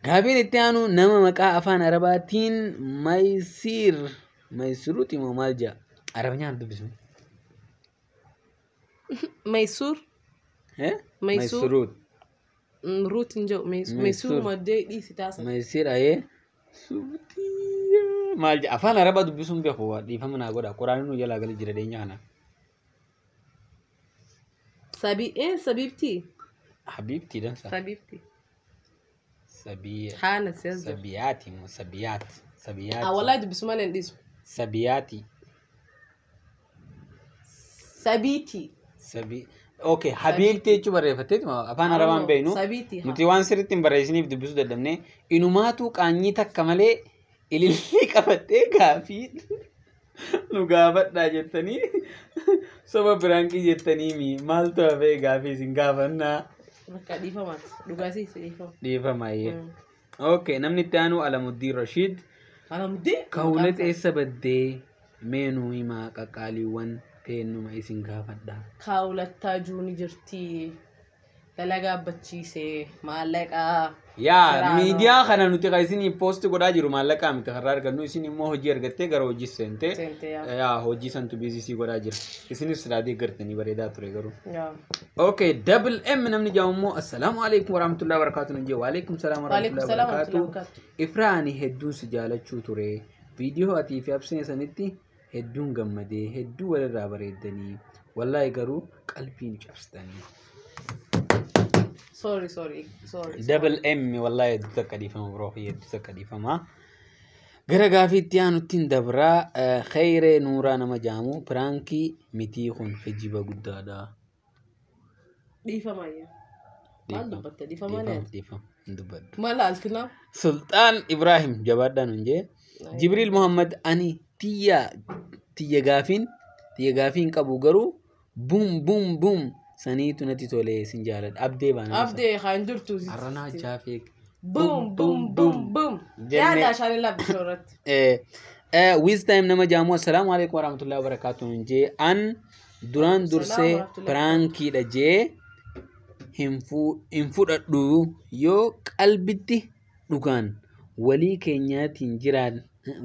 Speaker 2: Gaafiin itti aanu nama maqaa afaan Arabaatiin Maysiir Maysiruuti moo maal jedha? Arabanyaan dubbisu.
Speaker 1: ميسور.
Speaker 2: Eh?
Speaker 1: Maysuur.
Speaker 2: Maysiruut.
Speaker 1: روت نجو
Speaker 2: ميسور.
Speaker 1: ميسور ما دي دي ستاسا.
Speaker 2: Maysiir ayee. Subtiyaa. Maal jedha? Afaan Arabaa dubbisuun beeku dhiifama naa godha. Quraanni nu jalaa gali jira dhiyeenya kana.
Speaker 1: سبي ايه سبيبتي.
Speaker 2: Habiibtii dansa.
Speaker 1: سبيبتي.
Speaker 2: Sabiya.
Speaker 1: حانة سيزر.
Speaker 2: Sabiyaati moo sabiyaat. Sabiyaati.
Speaker 1: اه والله دي بسمانة نديسو.
Speaker 2: Sabiyaati.
Speaker 1: سبيتي.
Speaker 2: Sabi. Okay, habiibtii jechuun barreeffatteetuma afaan Arabaan beeknu.
Speaker 1: سبيتي.
Speaker 2: Nuti waan sirriitti hin barreessiniif dubbisuu dadhabne inumaatu qaanyii takka malee ilillii qabattee gaafii nu gaafadhaa jettanii soba biraankii jettanii mi maaltu hafee gaafii isin gaafannaa
Speaker 1: Bakka dhiifamaati. Dhugaasiis dhiifama.
Speaker 2: dhiifamaayee. Okay, namni itti aanu Alamuddiin Rashiid.
Speaker 1: Alamuddiin.
Speaker 2: Kawulet eessa baddee meenuu himaa qaqqaaliiwwan teennuma isin gaafadhaa.
Speaker 1: Kaawulattaa juuni jirti. Dalagaa abbachiisee maallaqaa.
Speaker 2: Yaa
Speaker 1: Siraanoo.
Speaker 2: miidiyaa kana nuti kan isinii poosti godhaa jiru maallaqaa miti karraa argannu isin immoo hojii argattee gara hojii seentee
Speaker 1: Seentee, yaa.
Speaker 2: yaa hojii santu biizisii godhaa jira isinis silaa deeggartanii bareedaa ture garuu.
Speaker 1: Yaa.
Speaker 2: Okay, double M namni jedhamu immoo assalaamu alaikum warahmatullahi wabarakatuh nu jee waalaikum salaam
Speaker 1: Waalaikum
Speaker 2: warahmatullahi
Speaker 1: salaam warahmatullahi
Speaker 2: wabarakatuh. Ifraa ani hedduun si jaalachuu ture viidiyoo atii fi abseen sanitti hedduun gammadee hedduu walirraa bareeddanii wallaahi garuu qalbiin cabsitanii.
Speaker 1: Sorry, sorry, sorry.
Speaker 2: Double M wallahi hedduu takka dhiifama biroo fi hedduu takka dhiifama. Gara gaafiitti aanuttiin dabraa Khayree Nuuraa nama jaamu piraankii mitii kun kijiba guddaadha.
Speaker 1: Dhiifama yaa. Maal dubbatte? Dhiifama
Speaker 2: Dhiifama
Speaker 1: leeti.
Speaker 2: dhiifama hin dubbadhu.
Speaker 1: Maal altinaa?
Speaker 2: Sultaan Ibrahim jabaadhaan hin jee. Jibriil Muhammad ani tiyya tiyya gaafiin qabu garuu bum bum bum saniitu natti tolee sin jaaladha. Abdee baana.
Speaker 1: Abdee kaan jirtu.
Speaker 2: Arranaa jaafee.
Speaker 1: Boom, boom, boom, boom.
Speaker 2: Jennee-
Speaker 1: Yaada ashaan labbisoo irratti.
Speaker 2: With time nama jaamu assalaamu alaikum warahmatullahi wabarakatuh hin jee an duraan dursee
Speaker 1: warahmatullahi
Speaker 2: piraankiidha jee hin fudhadhu yoo qalbitti dhugaan walii keenyaatiin jiraan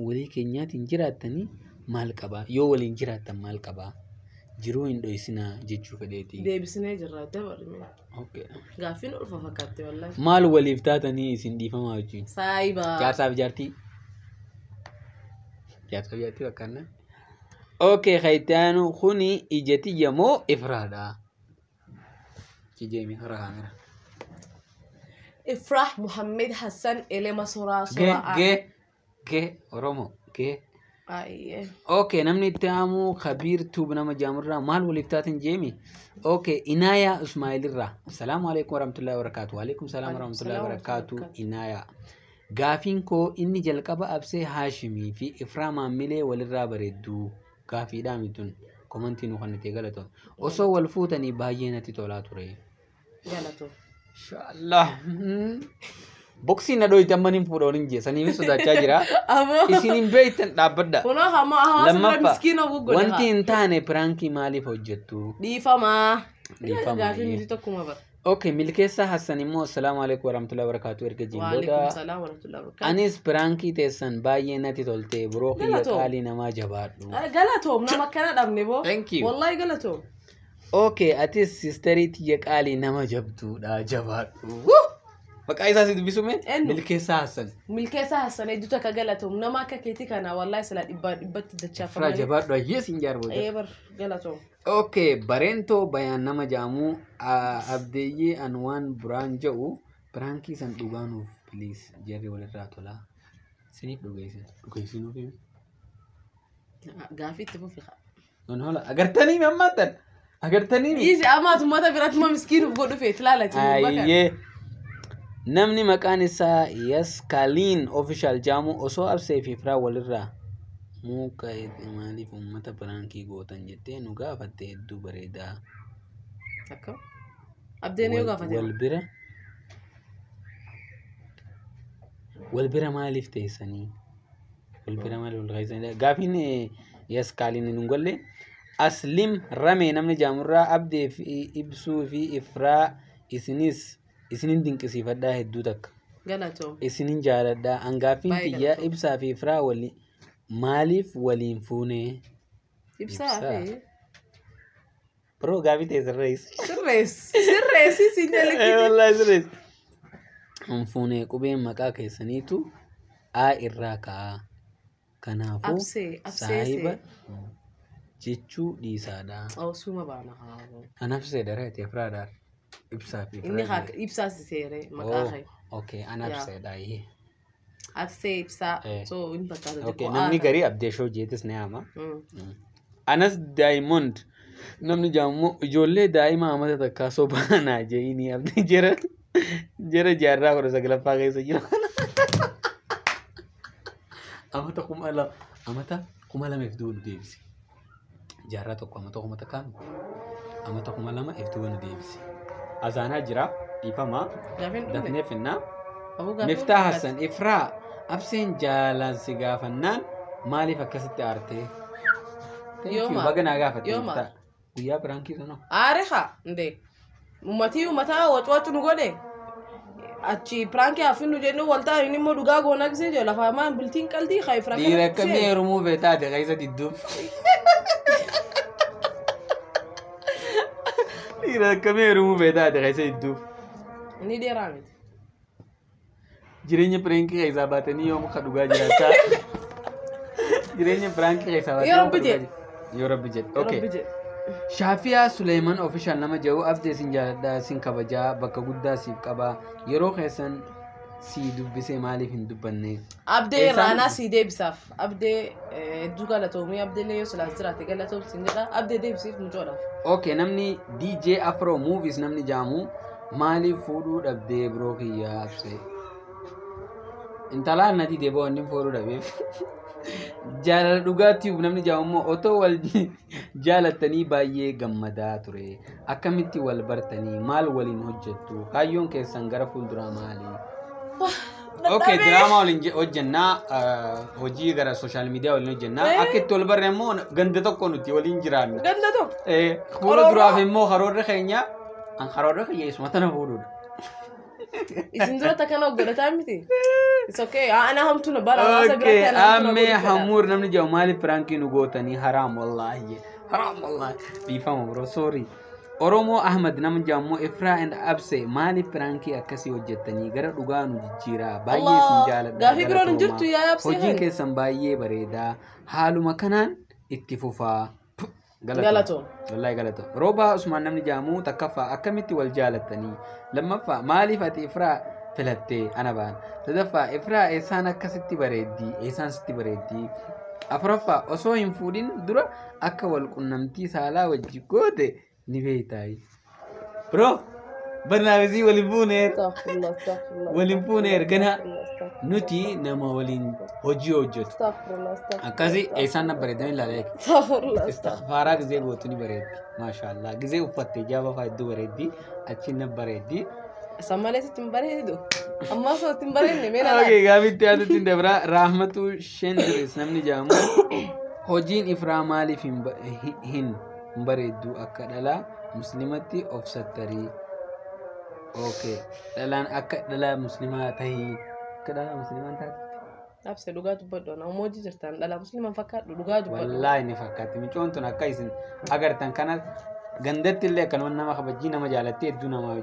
Speaker 2: walii keenyaatiin jiraattanii maal qabaa yoo waliin jiraattan maal qabaa jiruu hin dhoysinaa jechuu fedheeti.
Speaker 1: Deebisnee jirra dabarme.
Speaker 2: Okay.
Speaker 1: Gaaffiin ulfa fakkaatte wallahi.
Speaker 2: Maal waliif taatanii isin dhiifamaa wajjin?
Speaker 1: Saayibaa.
Speaker 2: Jaarsaaf jaartii. Jaarsaaf jaartii fakkaanna. Okay, kan kuni ija tiyya moo ifraadha? Kijeemi hara kaamera.
Speaker 1: Ifrah Muhammad Hassan Elema Soraa
Speaker 2: Ge
Speaker 1: Soraa.
Speaker 2: ge ge Oromoo ge.
Speaker 1: Ayyee.
Speaker 2: Okay, namni itti aamu Kabiir Tuub nama jaamurraa maal waliif taatan jeemi? Okay, Inaayaa Ismaa'ilirraa. Assalaamu alaikum warahmatullahi wabarakatuh. Waalaikum salaam warahmatullahi wabarakatuh. Inaayaa. Gaafiin koo inni jalqaba Absee Haashimii fi Ifraa Maammilee walirraa bareedduu gaafiidhaa mitun komantii nu kannatee galatoon. Osoo wal fuutanii baay'ee natti tolaa ture.
Speaker 1: Galatoo.
Speaker 2: Inshaallah. Boksii na dhoyte amma nin fuudha waliin jee saniifis sodaachaa jira.
Speaker 1: Aboo.
Speaker 2: Isin hin beektan dhaabbadha.
Speaker 1: Kunoo hamaa hawaasa bira
Speaker 2: Lammaffaa
Speaker 1: miskiina guggodhe.
Speaker 2: wanti hin taane piraankii maaliif hojjettu?
Speaker 1: Dhiifamaa.
Speaker 2: Dhiifama,
Speaker 1: Gaafii
Speaker 2: iyyee.
Speaker 1: nuti tokkuma bara.
Speaker 2: Okay, Milkeessaa Hassan immoo assalaamu alaikum warahmatullahi wabarakatuh erga jiin
Speaker 1: Waalaikum
Speaker 2: booda
Speaker 1: salaam warahmatullahi wabarakatuh.
Speaker 2: anis piraankii teessan baay'ee natti tolte biroo kiyya
Speaker 1: Galatoom.
Speaker 2: qaalii namaa jabaadhu.
Speaker 1: Galatoom nama akkana dhabne boo.
Speaker 2: Thank you.
Speaker 1: Wallahi galatoom.
Speaker 2: Okay, atis sisterii tiyya qaalii nama jabduudha jabaadhu. Woo! Maqaa isaa si dubbisume?
Speaker 1: Eenyu?
Speaker 2: Milkeessaa Hassan.
Speaker 1: Milkeessaa Hassan hedduutu akka galatoom nama akka keetii kana wallahi sila dhibbaa dhibbatti
Speaker 2: Firaa
Speaker 1: dachaafamanii.
Speaker 2: jabaadhu ayyee siin jaarboota.
Speaker 1: Ee bar galatoom.
Speaker 2: Okay, bareentoo bayaan nama jaamu abdeeyyee anwaan buraan jedhu piraankii san dhugaanuuf please jarri walirraa tolaa. Isiniif dhugeessin. Dhugeessinuuf himi.
Speaker 1: Gaafii itti fufi.
Speaker 2: Non hola agartanii mi ammaatan? Agartanii mi?
Speaker 1: Dhiisi amma ati biratti ma miskiinuuf godhu feeti laala
Speaker 2: Ayyee. Namni maqaan isaa Yaskaliin official jaamu osoo absee fi firaa walirraa muka maaliif uummata piraankii gootan jettee nu gaafatte hedduu bareedaa.
Speaker 1: Akka. Abdeen yoo gaafate.
Speaker 2: Wal bira maaliif teessanii? Wal bira maaliif wal teessanii? Gaafiin Yaskaaliin hin golle. Aslim Ramee namni jaamurraa abdee fi ibsuu fi ifraa isinis isinin dinqisiifadhaa hedduu takka.
Speaker 1: Galatoom.
Speaker 2: Isinin jaaladhaa. Angaafiin
Speaker 1: Baay'ee
Speaker 2: tiyyaa
Speaker 1: galatoom.
Speaker 2: ibsaa fi ifraa wali maaliif waliin fuunee?
Speaker 1: Ibsaa
Speaker 2: Ibsaa.
Speaker 1: fi.
Speaker 2: Biroo gaafii ta'e sirreessi.
Speaker 1: Sirreessi. Sirreessi siin jalatti.
Speaker 2: Wallaahi sirreessi. Hin fuunee qubeen maqaa keessaniitu A irraa ka'a. Kanaafuu
Speaker 1: Absee absee
Speaker 2: saahiba
Speaker 1: see.
Speaker 2: jechuu dhiisaadha.
Speaker 1: Oh suuma baana haa.
Speaker 2: An absee dha ifraadha. Ibsaa fi
Speaker 1: Inni
Speaker 2: ifraa.
Speaker 1: haa ibsaa si seere maqaa kee.
Speaker 2: Okay, an
Speaker 1: Yaa.
Speaker 2: abseedha.
Speaker 1: Absee ibsaa.
Speaker 2: Eh.
Speaker 1: So inni fakkaata
Speaker 2: Okay,
Speaker 1: xiqqoo
Speaker 2: namni
Speaker 1: aata.
Speaker 2: garii abdee shoo jeetis ni haama. Anas Diamond namni jaamu ijoollee daa'ima amata takkaa sobaanaa je'inii abdii jara jara jaarraa 19ffaa keessa jira. Amata 2000 amata 2000 iftuu nu deebise. Jaarraa tokko amata kuma takkaa amata 2000 iftuu nu deebise. Azaanaa jira dhiifamaa
Speaker 1: Gaafiin dhumne.
Speaker 2: dafnee finnaa.
Speaker 1: Abuu gaafiin
Speaker 2: Miftaa
Speaker 1: fakkaata.
Speaker 2: Hassan Ifraa abseen jaalaan si gaafannaan maaliif akkasitti aartee? Thank you.
Speaker 1: Yooma.
Speaker 2: Baga naa gaafatte
Speaker 1: Yooma.
Speaker 2: Miftaa. Guyyaa piraankii sanoo.
Speaker 1: Aare haa ndee. Uummatii uummataa wacwacu nu godhe. Achi piraankii hafinnu jennu waltaa inni immoo dhugaa goonaa gisee jira lafa hamaan bultiin qalbii haa ifraa
Speaker 2: Dhiira akkamii heerumuu feetaate keessa didduuf? Dhiira akkamii heerumuu feetaate keessa didduuf?
Speaker 1: Inni dheeraa miti.
Speaker 2: Jireenya piraankii keessaa baatanii yoom ka dhugaa jiraataa? Jireenya piraankii keessaa baatanii
Speaker 1: Yoo
Speaker 2: yoom ka
Speaker 1: Rabbi
Speaker 2: dhugaa
Speaker 1: jedhe.
Speaker 2: jira- Yoo Rabbi jedhe. Okay.
Speaker 1: Rabbi jedhe.
Speaker 2: Shaafiyaa Suleeman official nama jedhu abdee sin jaaladhaa sin kabajaa bakka guddaa siif qabaa yeroo keessan si dubbisee maaliif hin dubbanne?
Speaker 1: Abdee
Speaker 2: Eessaan
Speaker 1: raanaa sii deebisaaf. Abdee hedduu galatoomii abdee yoo silaas jiraate galatoom siin jedha. Abdee deebisiif mucoodhaaf.
Speaker 2: Okay, namni DJ Afro Movies namni jaamu maaliif fuudhuu dhabdee biroo kiyyaa absee? Intalaan nati deeboo inni fuudhuu dhabeef. Jaalala dhugaatiif namni jaamu immoo otoo wal jaalattanii baay'ee gammadaa ture. Akkamitti wal bartanii maal waliin hojjettu? Kaayyoon keessan gara fuulduraa maali? Okay, diraamaa waliin hojjennaa, hojii gara sooshaal miidiyaa waliin hojjennaa. Akka itti wal barre immoo ganda tokko nuti waliin jiraanna.
Speaker 1: Ganda tokko.
Speaker 2: Fuula duraaf immoo karoorri keenya an karoorri keenya isuma tana fuudhuudha.
Speaker 1: Isin duratti akkana godhataa miti. It's okay. Ana hamtuu na bara hawaasa
Speaker 2: Okay,
Speaker 1: biratti ana hamtuu na
Speaker 2: ammee
Speaker 1: godhu fedha.
Speaker 2: hamuur namni jedhamu maaliif piraankii nu gootanii haraam wallaahi haraam wallaahi dhiifama bro sorry. Oromoo Ahmad namni jedhamu Ifraa and Abse maaliif piraankii akkasii hojjettanii gara dhugaa nu jijjiiraa baay'ee isin
Speaker 1: Allah,
Speaker 2: jaaladha.
Speaker 1: gaafii biroon hin
Speaker 2: galatoomaa.
Speaker 1: jirtu yaa Absee
Speaker 2: Hojiin
Speaker 1: hani.
Speaker 2: keessan baay'ee bareedaa haaluma kanaan itti fufaa.
Speaker 1: Galatoom.
Speaker 2: Wallaahi galatoom. Roobaa Usmaan namni jedhamu takkaffaa akkamitti wal jaalattanii lammaffaa maaliif ati Ifraa filattee ana baan sadaffaa Ifraa eessaan akkasitti bareeddii eessaan sitti bareeddii afuraffaa osoo hin fuudhin dura akka wal qunnamtii saalaa wajji goote ni beektaayi. Bro barnaamijii waliin fuuneer
Speaker 1: Astaghfirullah, astaghfirullah.
Speaker 2: waliin fuuneer gana
Speaker 1: Astaghfirullah,
Speaker 2: nuti nama waliin hojii hojjetu.
Speaker 1: astaghfirullah, astaghfirullah.
Speaker 2: Akkasii eessaan na bareedanii ilaalee.
Speaker 1: Astaghfirullah, astaghfirullah.
Speaker 2: Istighfaaraa gizee gootu ni bareeddi. Maashaallah. Gizee uffatte ijaaba fa'aa hedduu bareeddi. Achi na bareeddi.
Speaker 1: San malee sitti hin bareedu. Amma osoo itti hin bareedne mee na
Speaker 2: Okay, gaafitti aanutti hin dabra. Raahmatu Shendiris namni jedhamu hojiin Ifraa maaliif hin bareeddu akka dhalaa muslimatti of sattarii. Okay, dhalaan akka dhalaa muslimaa tahii. Akka dhalaa muslimaa taate.
Speaker 1: Abse dhugaa dubbadhu ana hojii jirtan dhalaa musliman fakkaadhu dhugaa dubbadhu.
Speaker 2: Wallaahi ni fakkaatti. Micoon tun akka isin agartan kana gandatti illee akkanuma nama kabajii nama jaalattee hedduu nama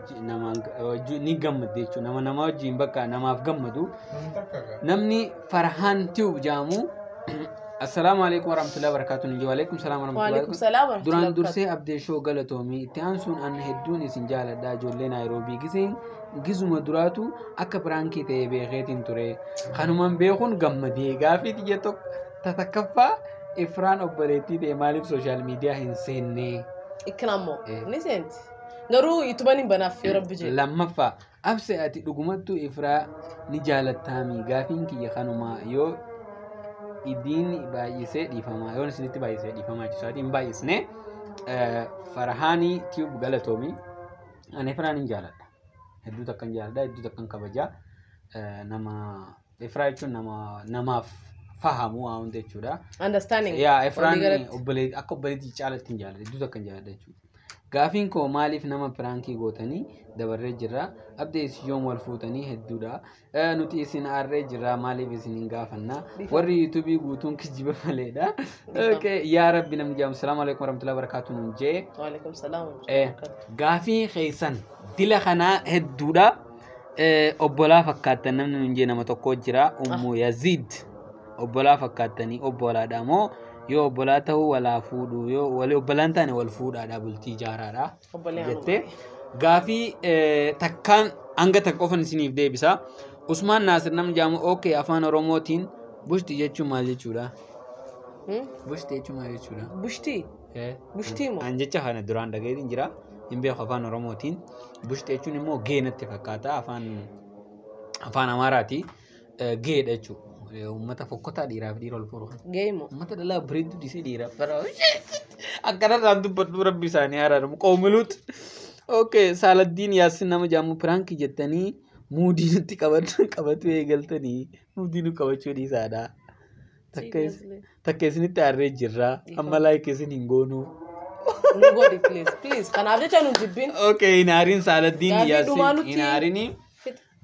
Speaker 2: wajjin ni gammadde jechuudha. Nama wajjin bakka namaaf gammadu. Namni Farhaan Tube jedhamu Assalaamu alaikum warahmatullahi wabarakatuh. Wa alaikum salaam warahmatullahi
Speaker 1: Waalaikum salaam warahmatullahi
Speaker 2: Duraan dursee Abdee Shoo galatoomii itti aansuun an hedduun isin jaaladha ijoollee Naayiroobii giseen gizuma duraatu akka piraankii ta'e beekeetiin ture. Kanumaan beekuun gammadee gaafii xiyya tokko tatakkaffaa Ifraan obboleettii ta'e maaliif sooshaal miidiyaa hin seenne?
Speaker 1: Ikkinammoo ni seenti. Garuu yuutuban hin banaaf yoo rabbi jedhe.
Speaker 2: Lammaffaa Abse ati dhugumattuu Ifraa ni jaalattaami gaafiin kiyya kanumaa yoo idiin baay'isee dhiifamaa yoon isinitti baay'isee dhiifamaa jechuudha hin baay'isne Farhaanii Tube galatoomii ani Ifraan hin jaaladha hedduu takkan jaaladha hedduu takkan kabajaa nama Ifraa jechuun nama namaaf fahamu waa hunda jechuudha.
Speaker 1: Understanding.
Speaker 2: Yaa Ifraan akka obboleettii caalatti hin jaaladha hedduu takkan jaaladha jechuudha. Gaafiin koo maaliif nama piraankii gootanii dabarree jirra. Abdee isin yoom wal fuutanii hedduudha. Nuti isin aarree jirra maaliif isin hin gaafanna. Warri yuutuubii guutuun kijiba maleedha. Yaa Rabbi namni jedhamu salaamu alaikum warahmatullahi wabarakatuh nuun jee.
Speaker 1: Waalaikum salaam.
Speaker 2: Gaafii keessan dila kanaa hedduudha. Obbolaa fakkaattan namni nuun jee nama tokko jira. Ummu Yaziid obbolaa fakkaattanii obbolaadha moo yoo obbolaa ta'uu walaa fuudhu yoo wali obbolaan taane wal fuudhaadha bultii ijaaraadha jettee gaafii takkaan hanga takka qofan isiniif deebisa. Usmaan Naasir namni jedhamu okay afaan Oromootiin bushti jechuun maal jechuudha? Bushti jechuun maal jechuudha?
Speaker 1: Bushtii? Bushtii moo?
Speaker 2: An jecha kana duraan dhagayeetiin jira. Hin beeku afaan Oromootiin. Bushti jechuun immoo gee natti fakkaata afaan Amaaraati. Geedha jechuudha. Uummata fokkotaa dhiiraaf dhiira ol fuudhu.
Speaker 1: Gee moo?
Speaker 2: Uummata dhalaa bareedduu dhiisee dhiiraaf bara. Akkanarraan dubbadhu rabbi isaanii araaramu. Qoomiluut. Okay, Saaladdiin Yaasin nama jedhamu piraankii jettanii muudii nutti qabatu eegaltanii muudii nu qabachuu dhiisaadha. Takka isinitti aarree jirra. Amma laayik isin hin goonu.
Speaker 1: Nu godhi please please. Kanaaf jecha nu jibbiin.
Speaker 2: Okay, hin aariin Saaladdiin Yaasin hin aarini.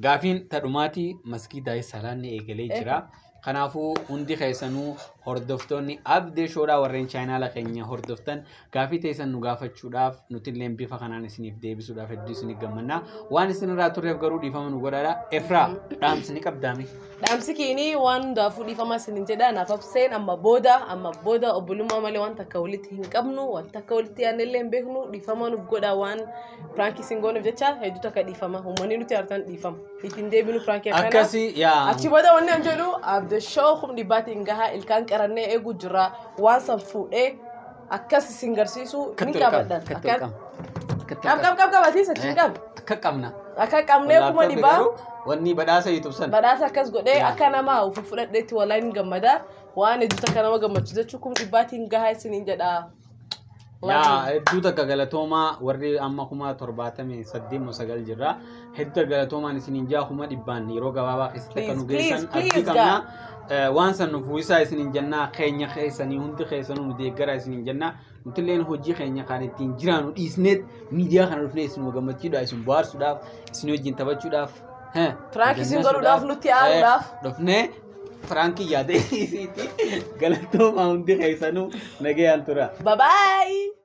Speaker 2: Gaafiin tadhumaatii maskiidaa salaanni eegalee jira. Kanaafuu hundi keessanuu hordoftoonni Abdee Shoodhaa warreen chaayinaala keenya hordoftan gaafii teessan nu gaafachuudhaaf nuti illee bifa kanaan isiniif deebisuudhaaf hedduu isiniif gammanna. Waan isinirraa turreef garuu dhiifama nu godhaadha. Efraa dhaamsi ni qabdaami.
Speaker 1: Dhaamsi kiinii waan hundaafuu dhiifama isinin jedha. Naaf Abseen amma booda obbolummaa malee waan takka walitti hin qabnu waan takka walitti yaadnellee hin beeknu dhiifama nuuf godha waan piraankii isin goonuuf jecha hedduu takka dhiifama. Uummanni nuti hartaan dhiifama. Ittiin deebinu piraankii akkanaa.
Speaker 2: Akkasii yaa.
Speaker 1: Achi booda wanni an jedhu Abdee Shoo humni dhibaatiin gahaa ilkaan qarannee eeguu jira waan san fuudhee akkas isin garsiisu ni qabadhan. Qab qab qab atiis achi qab.
Speaker 2: Akka qabna.
Speaker 1: Akka qabnee kuma dhibaa.
Speaker 2: Wanni badhaasa YouTube san.
Speaker 1: Badhaasa akkas godhee akka nama ofii fudhadheetti walaa hin gammada. Waan hedduu takka nama gammachiisu jechuun kuma dhibaatiin gahaa isiniin jedha.
Speaker 2: Yaa hedduu takka galatoomaa warri amma 78,900 jirra. Hedduu galatoomaan isiniin jaa 100,000 yeroo gabaabaa keessatti akka nu geessan abdii qabna. Waan san nu fuuyisaa isiniin jennaa keenya keessanii hundi keessanuu nu deeggaraa isiniin jennaa. Nuti illeen hojii keenya kan ittiin jiraannu dhiisneet miidiyaa kana dhufnee isin gammachiisuudhaaf isin bohaarsuudhaaf isin wajjin taphachuudhaaf.
Speaker 1: Piraankii isin godhuudhaaf nutti aaruudhaaf.
Speaker 2: Dhufnee piraankii yaada isiiti galatoomaa hundi keessanuu nagayaan tura.
Speaker 1: Bye bye.